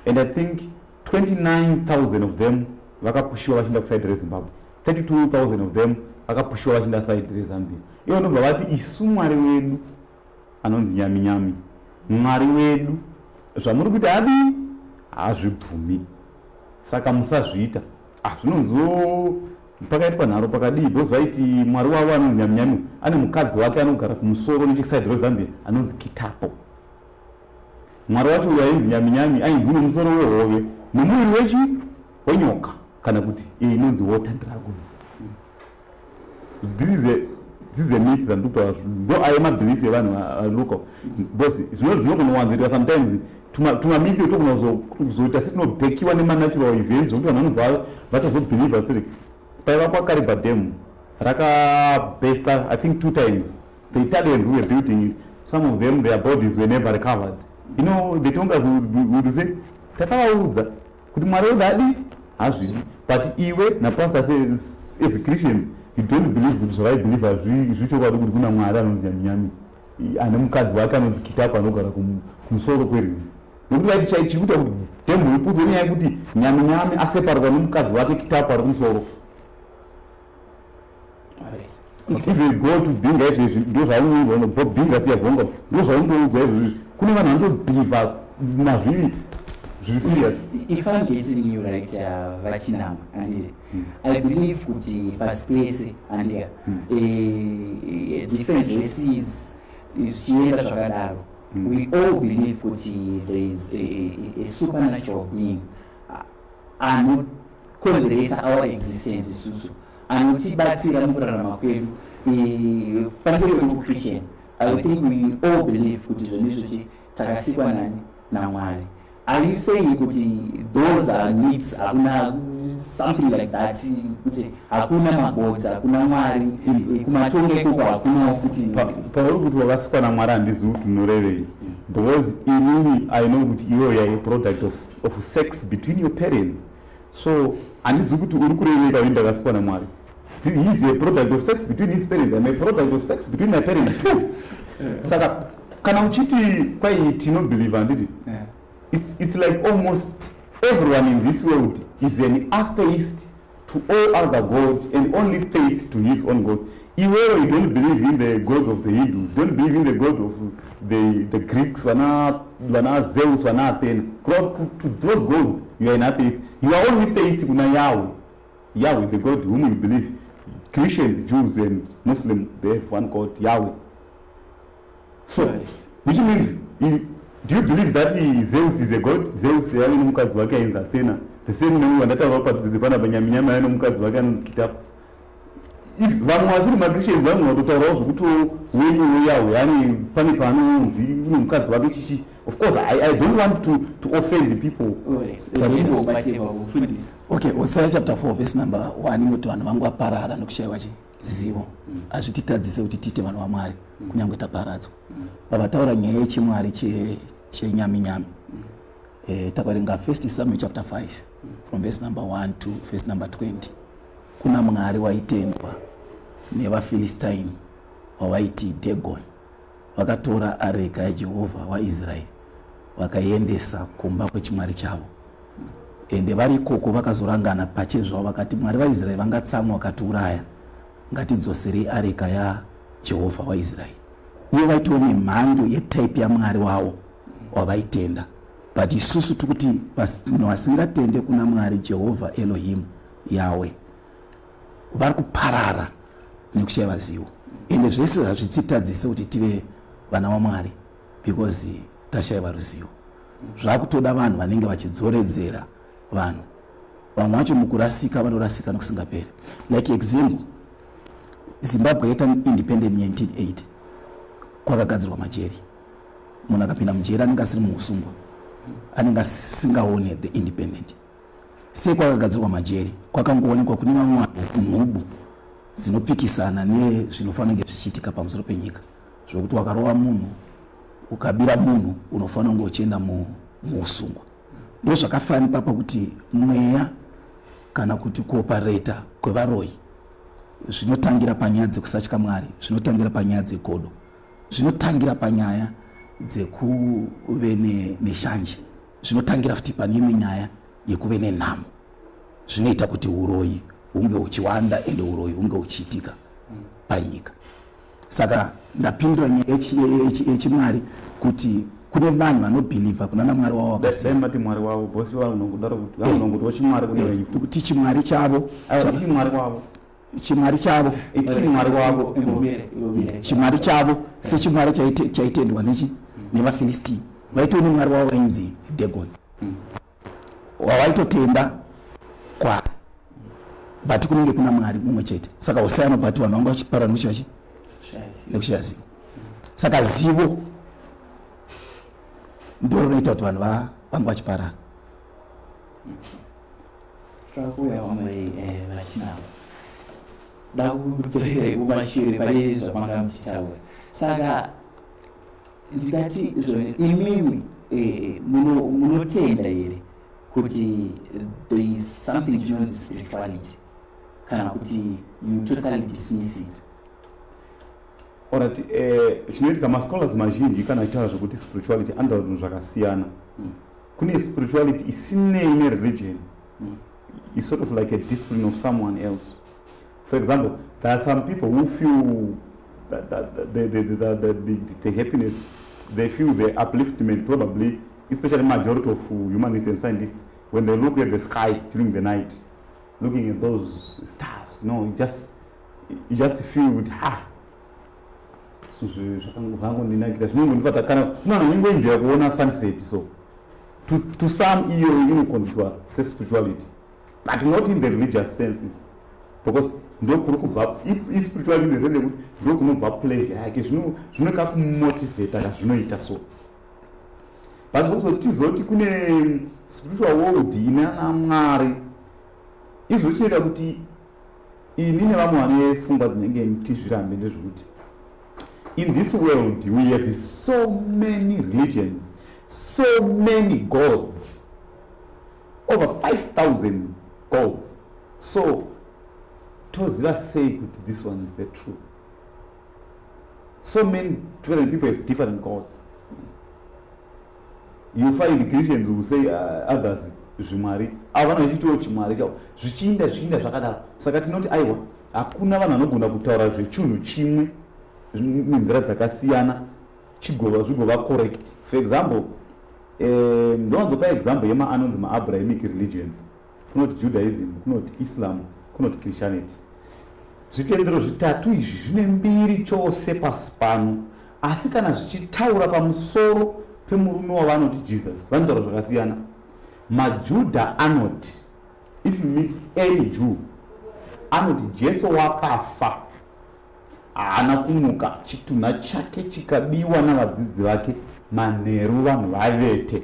and I think 29,000 of them vakapushiwa vachienda kuside reZimbabwe, 32,000 of them vakapushiwa vachienda side reZambia. Ivo ndobva vati, "Isu Mwari wedu anonzi Nyaminyami, Mwari wedu zvamuri kuti adii hazvibvumi, saka musazviita." Ah, zvinonziwo pakaitwa nharo pakadii, because vaiti mwari wavo anonzi Nyaminyami ane mukadzi wake anogara kumusoro nechekuside reZambia anonzi Kitapo. Mwari wacho uyo ainzi Nyaminyami ainzi une musoro wehove nemuviri wechi wenyoka, kana kuti iyi inonzi water dragon. This is a myth dzandikutaura, ndo aye mabeliefs evanhu valocal, because zvinogonowanzoitika sometimes tumamyth togona kuzoita setinobhekiwa nemanatural events, zvokuti vanhu vanobva vatozobhelievha. Siri paiva kwaKariba Dam rakabhesta, I think two times. The Italians who were building it, some of them, their bodies were never recovered. The Tongas would say, "Takavaudza kuti Mwari wedu adi hazvidi." But iwe napastor as Christians, you don't believe kuti zvavaibhelievha zvichokwadi, kuti kuna Mwari anonzi Nyaminyami ane mukadzi wake anonzi Kitapo anogara kumusoro kwerwizi, nokuti vaiti chai chiri kuita kuti dhemhu riputswe nenyaya yekuti Nyaminyami aseparwa nemukadzi wake Kitapo ari kumusoro. If you go to Binga izvezvi, ndo zvaunoudzwa. Binga, siyabonga, ndo zvaunoudzwa izvezvi. Kune vanhu vanotobhilivha mazviri. Zviri serious. If I'm getting you right, VaChinama, anditi I believe kuti pasi pese, andika, different races, zvichienda zvakadaro, we all believe kuti there is a supernatural being anokonzeresa our existence isusu, anotibatsira mukurarama kwedu. Fanike wekuChristian, I think we all believe kuti zvonizvoti takasikwa nani? NaMwari. Are you saying kuti those are myths, hakuna something like that, kuti hakuna magods, hakuna Mwari, kumatongo ikoko hakunawo kuti? Pauri kuti wakasikwa naMwari, handizivi kuti unorevei, because inini I know kuti iwe you are a product of sex between your parents, so handizivi kuti uri kurevei kauri ndakasikwa naMwari. He is a product of sex between his parents. I'm a product of sex between my parents too. Saka kana uchiti kwai tinobelieve, handiti, it's like almost everyone in this world is an atheist to all other god and only theist to his own god. Iwewe, you don't believe in the god of the Hindus, don't believe in the god of the Greeks, vana Zeus, vana Athena. To those gods you are an atheist. You are only theist kuna Yahweh, Yahweh, the god whom you believe. Christians, Jews and Muslim, they have one god, Yahweh. So which means do you believe that Zeus is a god? Zeus yave nomukadzi wake ainzi Athena, the same name wandataura padhuze panapa, Nyaminyami ave nomukadzi wake anonzi Kitapo. Vamwe vasiri maChristians vamwe vatotaurawo zvokuti wenyu Yahwe ane pane paanonzi une mukadzi wake chichi. Of course I don't want to offend the people. Okay, Hosea chapter 4 verse number 1 inoti, "Vanhu vangu vaparara nokushayiwa chizivo." Hazvititadzise kuti tiite vanhu vaMwari kunyange taparadzwa. Pavataura nyaya yechimwari chenyaminyami, takaverenga First Samuel chapter 5 from verse number 1 to verse number 20, kuna mwari waitendwa nevaFilistine wavaiti Dagon. Vakatora areka yaJehovha waIsraeri, vakaiendesa kumba kwechimwari chavo. Ende vari ikoko vakazorangana pachezvavo, vakati, "Mwari vaIsraeri vangatsamwa vakatiuraya. Ngatidzoserei areka yaJehovha waIsraeri." Ivo vaitiwo nemhando yetype yamwari wavo wavaitenda, but isusu tikuti vasingatende kuna Mwari Jehovha Elohim Yahwe vari kuparara nekushayiwa zivo. Ende zvese hazvititadzise kuti tive vana vaMwari because tashayiwa ruzivo. Zvakutoda vanhu vanenge vachidzoredzera vanhu. Vamwe vacho mukurasika vanorasika nokusingaperi. Like example, Zimbabwe yaita independent 1980, kwakagadzirwa majeri. Munhu akapinda mujeri anenge asiri muusungwa, anenge asingaone the independent. Sei kwakagadzirwa majeri? Kwakangoonekwa kune vamwe vanhu, nhubu dzinopikisana nezvinofanira kunge zvichiitika pamusoro penyika, zvokuti wakarova munhu, ukabira munhu, unofanira kunge uchienda muusungwa. Ndo zvakafanana papa kuti mweya kana kuti kuoperate kwevaroyi zvinotangira panyaya dzekusatya Mwari, zvinotangira panyaya dzegodo, zvinotangira panyaya dzekuve neshanje, zvinotangira futi pane imwe nyaya yekuve nenhamo. Zvinoita kuti uroyi hunge huchiwanda, ende uroyi hunge huchiitika panyika. Saka ndapindura nyaya yechimwari kuti kune vanhu vanobelieva kuna namwari wavo wakasiyana. Mati mwari wavo bosi vanongodaro kuti vanongotiwo chimwari kune venyu. Kuti chimwari chavo. Aiwa, chimwari wavo. Chimwari chavo. Itiri mwari wavo. Chimwari chavo sechimwari chaitendwa nechi nevaFilistini, vaitoo nemwari wavo vainzi Dagon, wawaitotenda kwaari, but kunenge kuna Mwari mumwe chete. Saka Hosea anobva ati vanhu vanga vachipara nekushaya nekushaya zivo. Saka zivo ndo rinoita kuti vanhu vanga vachiparara. Twakuuya vamwe vachinavo da kudzorera kumashure pane zvamanga muchitaura. Saka ndikati zvone imimi munotenda here kuti there is something chinonzi spirituality, kana kuti you totally dismiss it? Alright, chinoitika, mascholars mazhinji kana achitaura zvekuti spirituality anotaura zvinhu zvakasiyana. Kune spirituality isinei nereligion, is sort of like a discipline of someone else. For example, there are some people who feel that the happiness, they feel the upliftment probably. Especially majority of humanists and scientists, when they look at the sky during the night, looking at those stars, you just feel kuti, ha, zvangondinakira, zvinongondifadza. Kana kuna vanhu vanongoenjoya kuona sunset, so to some iyo inoconsiderwa sespirituality, but not in the religious senses, because ndokuri kubva ispirituality in the sense yekuti ndokunobva pleasure yake, zvinokakumotivheta kazvinoita. So but zvokuzoti tizoti kune spiritual world inana Mwari, izvo chinoita kuti ini nevamwe vane pfungwa dzinenge tizvirambe ndezvekuti in this world we have so many religions, so many gods, over 5000 gods. So toziva sei kuti this one is the truth? So many different people have different gods. You find Christians who say others zvimwari, avo vanhu vachitiwo chimwari chavo, zvichiinda zvichiinda zvakadaro. Saka tinoti aiwa, hakuna vanhu vanogona kutaura zvechinhu chimwe nenzira dzakasiyana chigova zvigova correct. For example, ndowanzopa example yema anonzi maAbrahamic religions. Kunoti Judaism, kunoti Islam, kunoti Christianity. Zvitendero zvitatu izvi zvine mbiri chose pasi pano, asi kana zvichitaura pamusoro pemurume wavanoti Jesus, vanotaura zvakasiyana. MaJudha anoti, if you meet any Jew, anoti Jesu wakafa, haana kumuka, chitunha chake chikabiwa navadzidzi vake manheru vanhu vavete.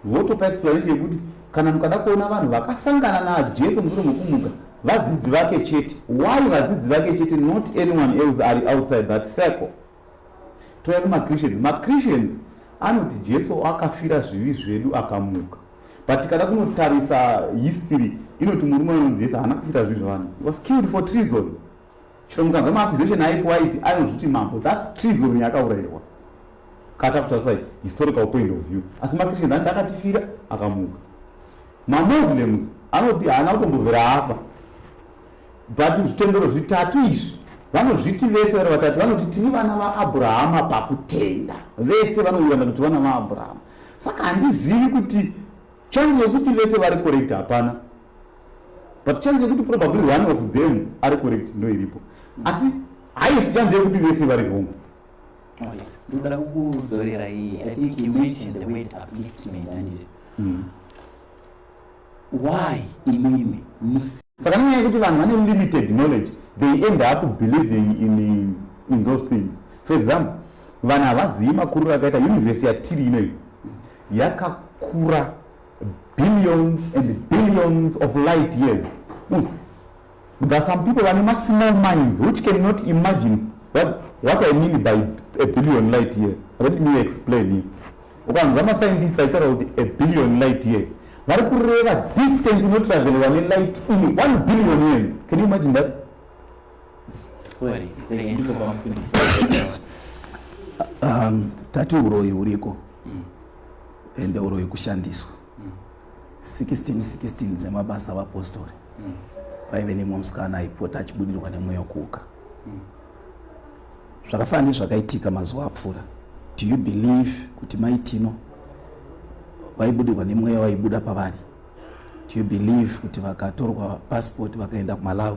Votopa explanation yekuti kana mukada kuona vanhu vakasangana naJesu mushure mekumuka, vadzidzi vake chete. Why vadzidzi vake chete, not anyone else ari outside that circle? Touya kumaChristians. MaChristians anoti Jesu akafira zvivi zvedu, akamuka, but tikada kunotarisa history, inoti murume anonzi Jesu haana kufira zvivi zvavanhu. He was killed for treason. Chero mukanzwa maaccusation aipo, aiti anozviti mambo, that's treason yakaurayirwa, kata kutarisa historical point of view. Asi maChristians anoti akatifira, akamuka. MaMuslims anoti haana kutombobvira afa. But zvitendero zvitatu izvi vanozviti vese vari vatatu vanoti tiri vana vaAbrahama pakutenda. Vese vanowirirana kuti vana vaAbrahama. Saka handizivi kuti chance yekuti vese vari correct hapana, but chance yekuti probably one of them ari correct ndo iripo, asi haisi chance yekuti vese vari wrong. Oh, yes. Ndoda kukudzorera iyi. I think you mentioned the word upliftment, handiti? Why imimi Saka nenyaya yekuti vanhu vane limited knowledge, they end up believing in those things. For example, vanhu havazivi makuriro akaita universe yatiri inoyi. Yakakura billions and billions of light years. There are some people vane masmall minds which cannot imagine what I mean by a billion light year. Let me explain here. Ukanzwa mascientists aitaura kuti a billion light year, vari kureva distance inotravelwa nelight in 1 billion years. Can you imagine that? Alright, rega ndipo pamufundisi. Tati uroyi huriko, ende uroyi kushandiswa. 1616 dzemabasa avapostori, vaive nemumwe musikana aipota achibudirwa nemweya wekuuka. Zvakafanana nezvakaitika mazuva apfuura. Do you believe kuti Maitino vaibudirwa nemweya waibuda pavari? Do you believe kuti vakatorwa passport, vakaenda kuMalawi,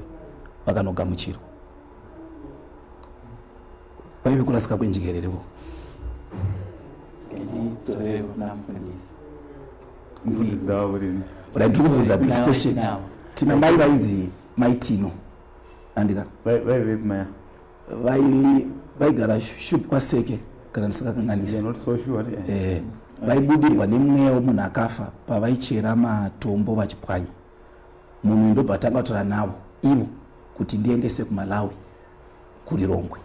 vakanogamuchirwa? Vaive kurasika kwenjikererevo. Ndidzorere kuna mufundisi. Mufundisi ndavaurimi. Right, ndiri kubvunza this Now, question. now. Tina mai vainzi Maitino, andika? Vaivepi maya? Vaigara shupi kwaSeke, kana ndisakakanganisi. You're not so sure, eh? Eh, vaibudirwa nemweya wemunhu akafa pavaichera matombo vachipwanya. Munhu ndobva tanga kutaura navo ivo kuti ndiendese kuMalawi kuRirongwe.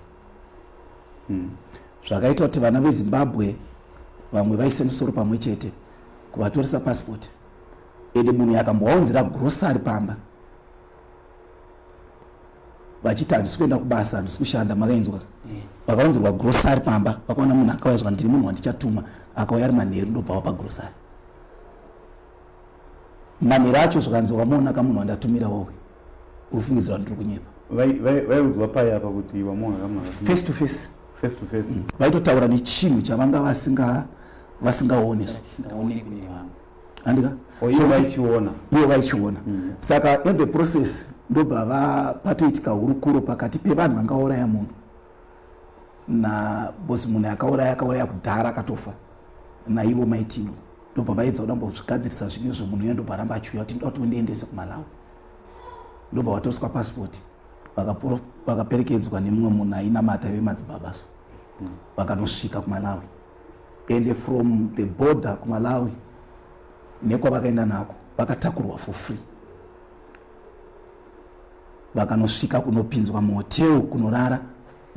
Zvakaita kuti vana veZimbabwe vamwe vaise musoro pamwe chete kuvatoresa pasipoti, ende munhu yakambovaunzira grocery pamba vachiti, "Handisi kuenda kubasa, handisi kushanda." Makainzwa? Vakaunzirwa grocery pamba, vakaona munhu akauya, zvika, "Ndiri munhu wandichatuma." Akauya ari manheru, ndobva wapa grocery manheru acho. Zvakanzi, "Wamuona kamunhu wandatumira wowe, uri fungidzira ndiri kunyepa." Vaiudzwa pai apa kuti wamuona kamunhu? Face to face. Face to face. Vaitotaura nechinhu chavanga vasinga. Vasingaoni so. Tisingaonekwi nevamwe. Andika. Oh, ivo vaichiona. Ivo vaichiona. Saka in the process ndobva patoitika hurukuro pakati pevanhu vangauraya munhu nabosi. Munhu akauraya, akauraya kudhara, akatofa, naivo Maitino. Ndobva vaedza kuda kumbozvigadzirisa zvinhu izvo. Munhu uya ndobva aramba achiuya kuti ndoda kuti undiendese kuMalawi. Ndobva vatoriswa pasipoti, vakaperekedzwa nemumwe munhu ainamata vemadzibaba. So vakanosvika kuMalawi, and from the border kuMalawi nekwavakaenda nako, vakatakurwa for free, vakanosvika kunopinzwa muhotel kunorara.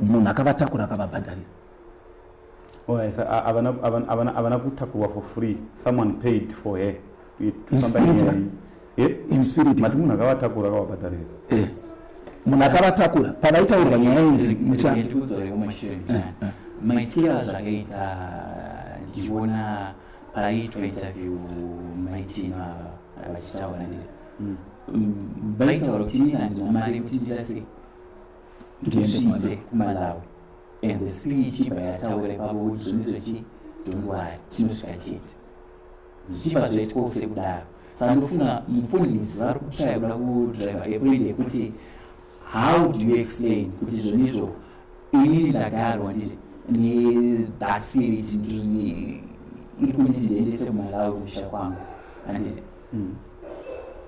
Munhu akavatakura akavabhadharira. Oh, yes, havana kutakurwa for free. Someone paid for her. In spirit. In spirit. Mati munhu akavatakura akavabhadharira? Eh. Munhu akavatakura pavaitaurwa nyaya inzi mucha Ndikudzore kumashure mbichana. Maitiro azvakaita, ndichiona paiitwa interview Maitino ava vachitaura, ndiri vaitaura kuti inini handina mari yekuti ndiita sei? Ndiende. Ndisvitse kuMalawi. And the spirit ichibva yataura ipapo kuti zvoni zvechi, don't worry, tinosvika chete. Zvichibva zvaitwawo sekudaro. Saka ndofunga mufundisi vari kutsvaya kuda kudriva apoint yekuti how do you explain kuti zvonizvo inini ndagarwa ndiri nethat spirit iri kunditi ndiendese kuMalawi kumusha kwangu, handiti?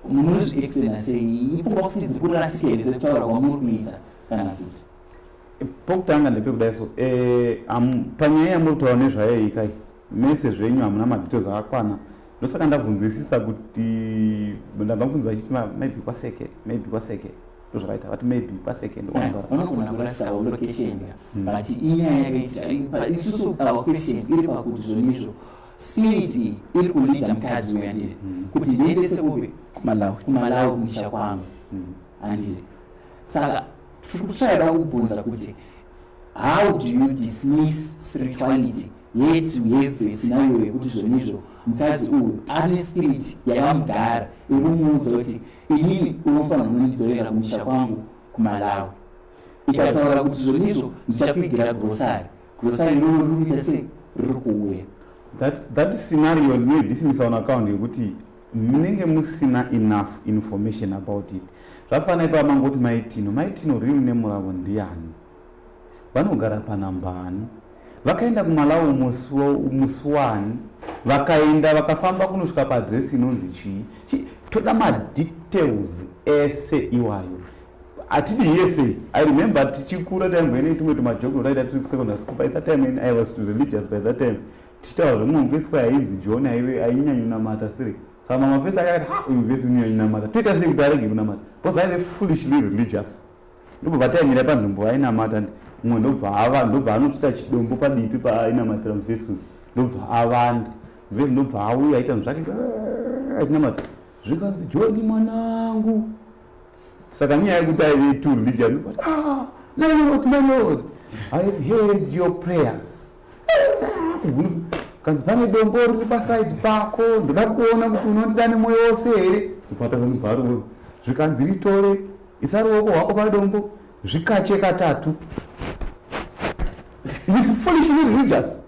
Munozviexplaina sei? Ipfungwa futi dzikurasika here sekutaura kwamuri kuita, kana kuti? Pokutanga ndepekudai so, panyaya yamuri kutaura nezvayo iyi kai, mese zvenyu hamuna madetails akakwana. Ndosaka ndabvunzisisa kuti ndabva mubvunzo vachiti maybe kwaSeke, maybe kwaSeke. Ndozvakaita vati maybe kwaSeke. Vanogona kurasikawo location, but inyaya yakaita isusu, our question iri pakuti zvonizvo spirit iyi iri kuleada mukadzi uyu, handiti, kuti ndiendese kupi? KuMalawi. KuMalawi kumusha kwangu, handiti? Saka tiri kutsvaida kubvunza kuti how do you dismiss spirituality, yet we have a scenario yekuti zvonizvo mukadzi uyu ane spirit yakamugara iri kumuudza kuti inini unofanira kundidzorera kumusha kwangu kuMalawi, ikataura kuti zvonizvo ndichakuigira grocery, grocery iroro riri kuita sei? Riri kuuya. That scenario ndinoidismissa on account yekuti munenge musina enough information about it. Zvafanana ipa mangoti Maitino. Maitino real name ravo ndiani? Vanogara panambani? Vakaenda kuMalawi musi wani? Vakaenda, vakafamba kunosvika paadhiresi inonzi chii? Toda madetails ese iwayo. Hatidi yese. I remember tichikura taimboene tumwe tumajoko taita tiri kusecondary school. By that time I was religious. By that time tichitaura zvemumwe mufesi kwa ainzi John, aive ainyanyonamata siri. Saka mamafesi akati, "Ha, uyu mufesi unonyanyonamata, toita sei kuti arege kunamata?" Because aive foolishly religious. Ndobva pataimira panzvimbo ainamata, mumwe ndobva ava, ndobva anotsvita chidombo padipi paainamatira mufesi uyu, ndobva avanda. Mufesi ndobva auya aita zvinhu zvake achinamata. Zvikanzi, "John mwanangu." Saka nyaya yekuti aive too religious, but, "Ah, my Lord, my Lord, I have heard your prayers." Kanzi, "Pane dombo riri paside pako, ndoda kuona kuti unondida nemwoyo wose here." Ndopatazanibva. Zvikanzi, "Ritore, isa ruoko rwako padombo, zvikache katatu." Is foolishly religious.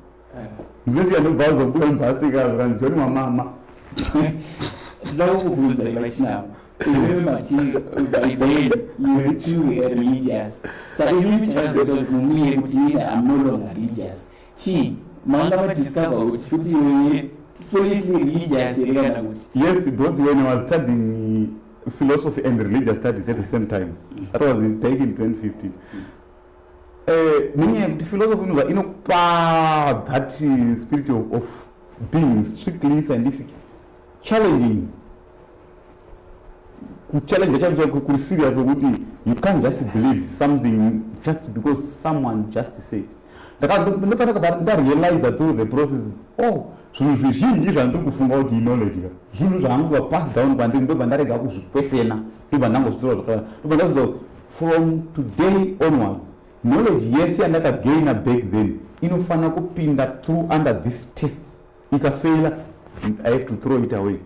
Mvesi yanobva azobuda mubhasika. Zvikanzi, "John wamama." Ndoda kukubvunza ivachinavo, imimi mati by then you were too religious. Saka imimi chakazoita kuti mumire kuti inini am no longer religious chii? Manga madiscover kuti futi iwewe foolishly religious here, kana kuti? Yes, because when I was studying philosophy and religious studies at the same time, that was back in 2015, nenyaya yekuti philosophy inobva inokupa that spirit of being strictly scientific, challenging, kuchallenge chacho chaiko kuri serious, wekuti you can't just believe something just because someone just said. Ndakabva ndarealize through the process, oh, zvinhu zvizhinji zvandiri kufunga kuti iknowledge ka, zvinhu zvaanguva pass down kwandiri. Ndobva ndarega kuzvikwesena, ndobva ndangozvitora zvakadaro. Ndobva ndaziva from today onwards, knowledge yese yandakagaina back then inofanira kupinda through under this test. Ikafeila, I have to throw it away.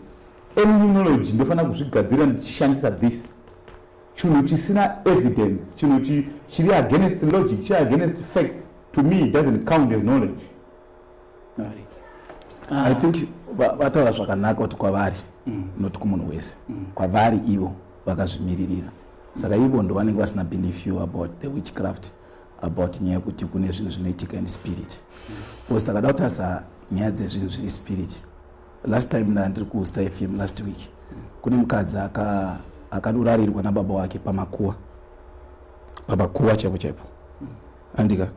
Any knowledge ndofanira kuzvigadzira ndichishandisa this. Chinhu chisina evidence, chinhu chiri against logic, chiri against facts, to me it doesn't count as knowledge. Alright. I think vataura zvakanaka kuti kwavari, not kumunhu wese, kwavari ivo vakazvimiririra. Saka ivo ndo vanenge vasina belief you about the witchcraft, about nyaya yekuti kune zvinhu zvinoitika in spirit, because takada kutarisa nyaya dzezvinhu zviri spirit. Last time ndandiri kuStar FM last week, kune mukadzi akadurarirwa nababa wake pamakuwa, pamakuwa chaipo chaipo, andika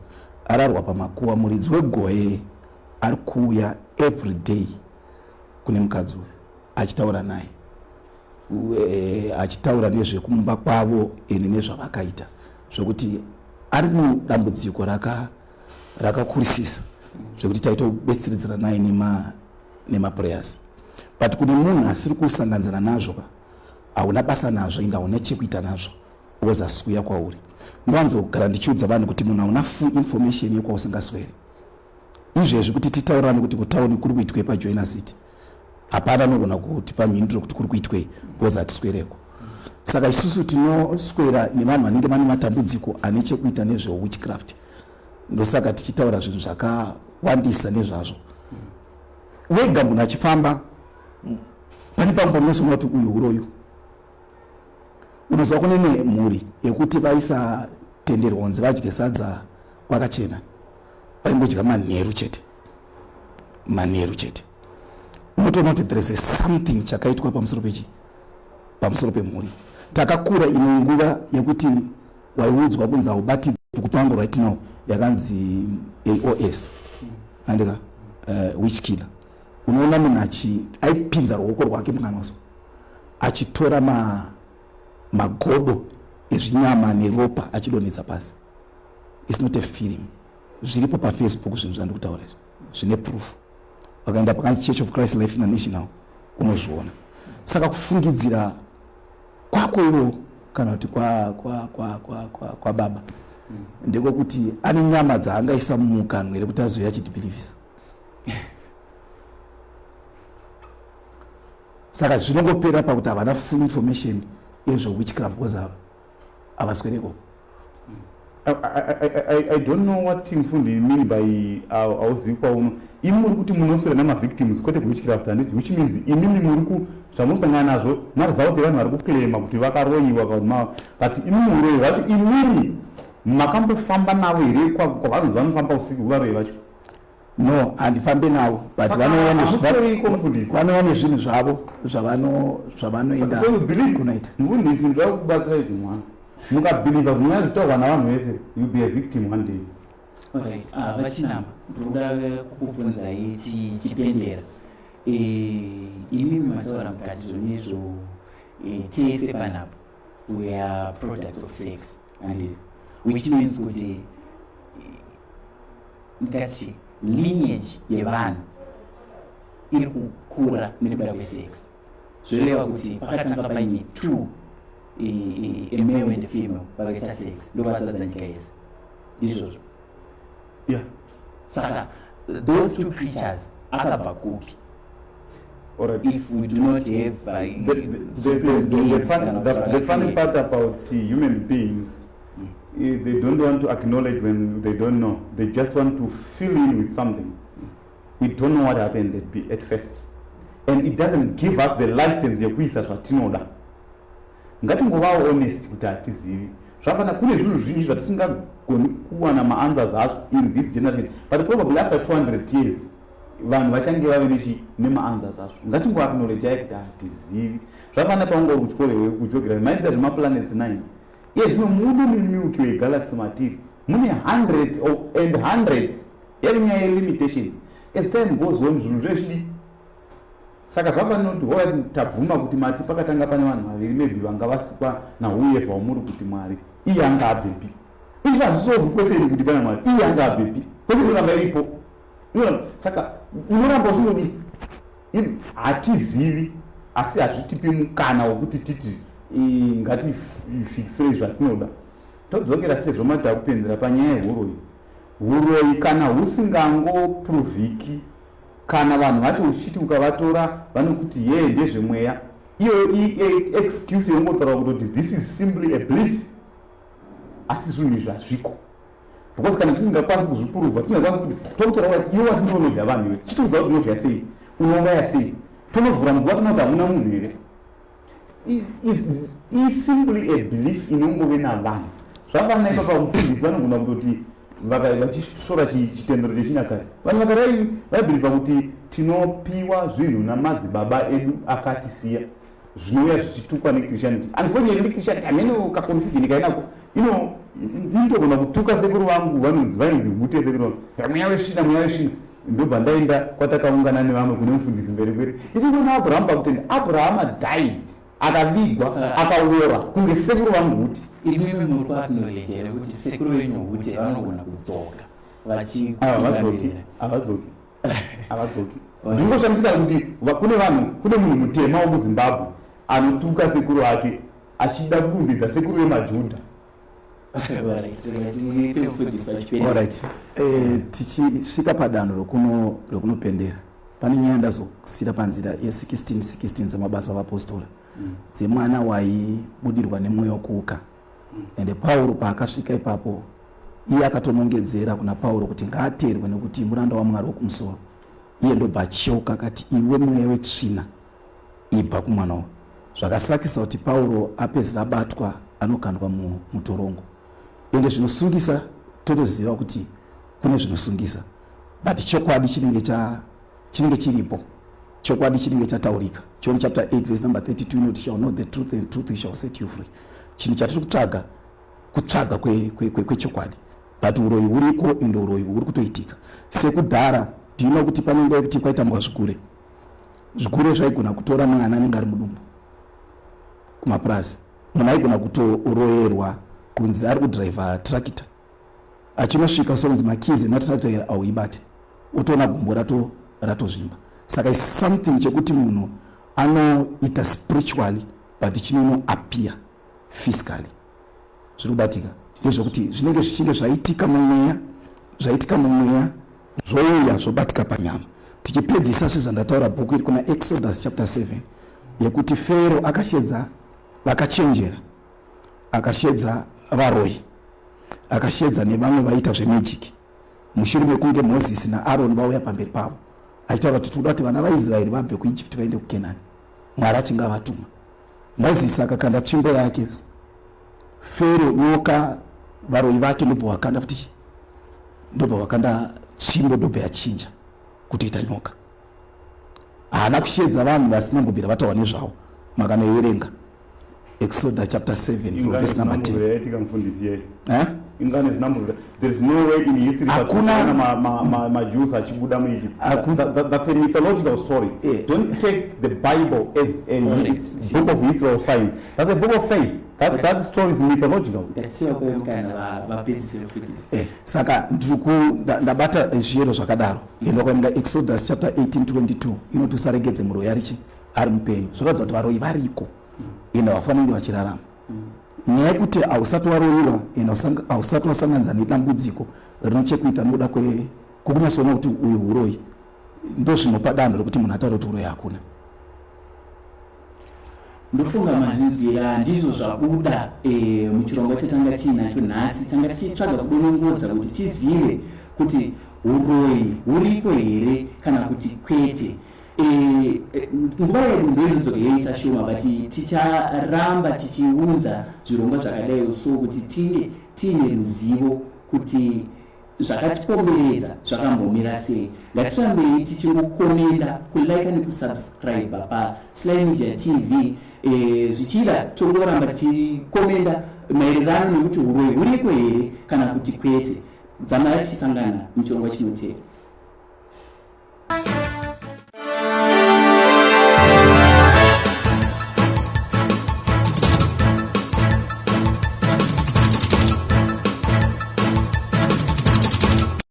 ararwa pamakuwa. Muridzi wegoye ari kuuya every day kune mukadzi uyu achitaura naye, achitaura nezvekumba kwavo ene nezvavakaita, zvekuti ari mudambudziko rakakurisisa, zvekuti taitobetseridzana naye nemaprayers. But kune munhu asiri kusanganzana nazvo ka, hauna basa nazvo, inge hauna chekuita nazvo because asikuya kwauri. Ndowanzogara ndichiudza vanhu kuti munhu hauna full information yekwausingasweri. Izvezvi kuti titaurirane kuti kutauni kuri kuitwei paJoina City, hapana anogona kutipa mhinduro kuti kuri kuitwei because hatiswereko. Saka isusu tinoswera nevanhu vanenge vane matambudziko ane chekuita nezvewitchcraft, ndosaka tichitaura zvinhu zvakawandisa nezvazvo. Wega munhu achifamba, pane pamwe pamunozoona kuti uyu uroyu. Unoziva kune mhuri yekuti vaisatenderwa kunzi vadye sadza kwakachena, vaingodya manheru chete, manheru chete. Unotoona kuti there is a something chakaitwa pamusoro pechi pamusoro pemhuri. Takakura imwe nguva yekuti waiudzwa kunzi haubati kupango. Right now yakanzi AOS, andika witch killer. Unoona munhu achi aipinza ruoko rwake mukanwa so achitora magodo ezvinyama neropa achidonhedza pasi. It's not a film, zviripo paFacebook zvinhu zvandiri kutaura izvi, zvine proof. Vakaenda pakanzi Church of Christ Life International, unozviona. Saka kufungidzira kwako iwo kana kuti kwababa kwa, kwa, kwa, kwa ndekwekuti ane nyama dzaangaisa mumukanwa here kuti azouya achitibhilivhisa? Saka zvinongopera pakuti havana full information yezvewitchcraft because havaswereko. I don't know what Mfundi mean by hauzivi kwauno. Imi muri kuti munoswera namavictims, kwete kuwitchcraft, handiti? Which means imimi muri ku zvamunosangana nazvo maresults evanhu vari kuclaima kuti vakaroyiwa, but imimi uroyi hwacho imimi makambofamba navo here kwavanhu vanofamba usiku varoyi vacho? No, handifambi navo, but vanouya nezvinhu zvavo zvavanoenda kunoita. Mufundisi, ndoda kubatsira izvi. Mwana, mukabhilivha zvinonyanya zvitaurwa navanhu vese, you be a victim one day. Right, VaChinama, ndinoda kukubvunzai tichipendera. Imimi mataura mukati zvonizvo, tese panapa we are products of sex, and which means kuti, ndikati lineage yevanhu iri kukura nekuda kwesex, zvoreva kuti pakatanga paine two, a male and a female, vakaita sex, ndovazadza nyika yese, ndizvozvo? Yeah. Saka those two creatures akabva kupi Alright. if we do not have The funny part about human beings, they don't want to acknowledge when they don't know. They just want to fill in with something. We don't know what happened at first. And it doesn't give us the license yekuisa zvatinoda. Ngatingovawo honest kuti hatizivi. Zvafana kune zvinhu zvinji zvatisingagoni kuwana maanswers azvo in this generation, but probably after 200 years vanhu vachange vave nechi nemaanswers azvo. Ngatingoacknowledgeai kuti hatizivi. Zvafana paunga uri kuchikoro iwe kugeography maisita zvemaplanets 9. Iye zvino mune mimilky Way galaxy matiri mune hundreds of and hundreds. Yari nyaya yelimitation. As time goes on zvinhu zvezvidi. Saka zvafanira kuti hoya tabvuma kuti mati pakatanga pane vanhu vaviri, maybe vanga vasikwa nauyevha wamuri kuti Mwari. Iye anga abvepi? Izvi hazvisolve question kuti pana Mwari. Iye anga abvepi? Kwese inoramba iripo. Saka unoramba uchingodii? Hatizivi, asi hazvitipi mukana wekuti titi ngatifikisirei zvatinoda. Todzokera sezvo mati akupenzera panyaya yehuroyi. Huroyi kana husingangoprovhiki, kana vanhu vacho uchiti ukavatora vanokuti yee, ndezvemweya, iyoyo excuse yongotaura kutoti this is simply a belief, asi zvinhu izvi hazviko. Because kana tisingakwanisi kuzviprova, tisingakwanisi kuti tokutaura kuti iwe wati unodya vanhu, iwe chitiudza kuti unodya sei, unouraya sei, tonovhura muguva tinoti hamuna munhu here? Is simply a belief inongove navanhu. Zvafanana ipapa, mufundisi vanogona kutoti vachisora chitendero chechinyakare, vanhu vakarai vaibhilivha kuti tinopiwa zvinhu namadzibaba edu akatisiya, zvinouya zvichitukwa nechristianity. Unfortunately, Christianity hamene kaconfusion kainako ino inotogona kutuka sekuru vangu vanonzi vainzi hute, sekuru vangu, mweya wesvina, mweya wesvina. Ndobva ndaenda kwatakaungana nevamwe kune mufundisi mberi kweri ichingona Abrahamu pakutenda. Abrahama died, akavigwa, akaora kunge sekuru vangu huti. Imimi muri kuacknowledge here kuti sekuru venyu hute vanogona kudzoka? Havadzoki, havadzoki, havadzoki. Ndingoshamisika kuti kune vanhu, kune munhu mutema womuZimbabwe anotuka sekuru ake achida kurumbidza sekuru vemaJudha. Alright, tichisvika padanho rokunopendera, pane nyaya ndazosira panzira ye16 16 dzemabasa avapostora, dzemwana waibudirwa nemweya wokuuka. Ende Pauro paakasvika ipapo, iye akatonongedzera kuna Pauro kuti ngaateerwe nekuti muranda waMwari wokumusoro. Iye ndobva acheuka akati, "Iwe mweya wetsvina, ibva kumwana uyu." Zvakasakisa kuti Pauro apedzisa abatwa, anokandwa mutorongo. Ende zvinosungisa, totoziva kuti kune zvinosungisa, but chokwadi chinenge chiripo, chokwadi chinenge chataurika. John chapter 8 verse number 32 inoti, "Shall know the truth and truth shall set you free." Chinhu chatiri kutsvaga, kutsvaga kwechokwadi. But uroyi huriko, ende uroyi huri kutoitika sekudhara. Ndino kuti pane nguva yekuti kwaitambwa zvigure. Zvigure zvaigona kutora mwana anenge ari mudumbu. Kumapurazi munhu aigona kutoroyerwa kunzi ari kudhiraivha tractor, achinosvika sonzi makeys ematractor auibate, otoona gumbo ratozvimba. Saka is something chekuti munhu anoita spiritually, but chinonoappear physically. Zviri kubatika ndezvekuti zvinenge zvichinge zvaitika mumweya, zvaitika mumweya zvouya zvobatika panyama. Tichipedzisa, sezvandataura, bhuku iri kuna Exodus chapter 7 yekuti Fero akashedza vakachenjera, akashedza varoi, akashedza nevamwe vaita zvemagic, mushure mekunge Mozisi naAroni vauya pamberi pavo achitaura kuti tinoda kuti vana vaIsraeri vabve kuEgypt vaende kuKenani, Mwari achinge avatuma. Mozisi akakanda tsvimbo yake, Fero nyoka, varoi vake ndobva vakanda futi, ndobva vakanda tsvimbo, ndobva yachinja kutoita nyoka. Haana kushedza vanhu vasina mbobvira vataura nezvavo. Makanoiverenga Exodus chapter 7 from verse number 10. Yaitika, mufundisi, yei? Eh? Ingane zinambovira. There is no way in history Hakuna- maJews achibuda muEgypt. Hakuna- That's a mythological story. Don't take the Bible as a book of history or science. That's a book of faith. That story is mythological. Ngativape mukana vapedzise, mufundisi. Saka ndabata zviyero zvakadaro. Enda ukaverenga Exodus chapter 18 22, inoti usaregedze muroyi arichi ari mupenyu. Zvoratidza kuti varoyi variko, ende havafaniri kunge vachirarama. Nyaya yekuti hausati waroyiwa ende hausati wasanganidza nedambudziko rine chekuita nokuda kwokunyatsoona kuti uyu uroyi, ndo zvinopa danho rekuti munhu ataure kuti uroyi hakuna. Ndofunga mazvinzwira, ndizvo zvabuda muchirongwa chatanga tiinacho nhasi. Tanga tichitsvaga kudonongodza kuti tizive kuti uroyi huriko here kana kuti kwete. Nguva yedu ndoinodzoka yoita shoma, but ticharamba tichiunza zvirongwa zvakadai so kuti tinge tiine ruzivo kuti zvakatikomberedza zvakambomira sei. Ngatirambei tichingokomenda, kulika nekusubscribe paSly Media TV. Zvichida tongoramba tichikomenda maererano nekuti uroyi huriko here kana kuti kwete. Dzamara tichisangana muchirongwa chinotevera.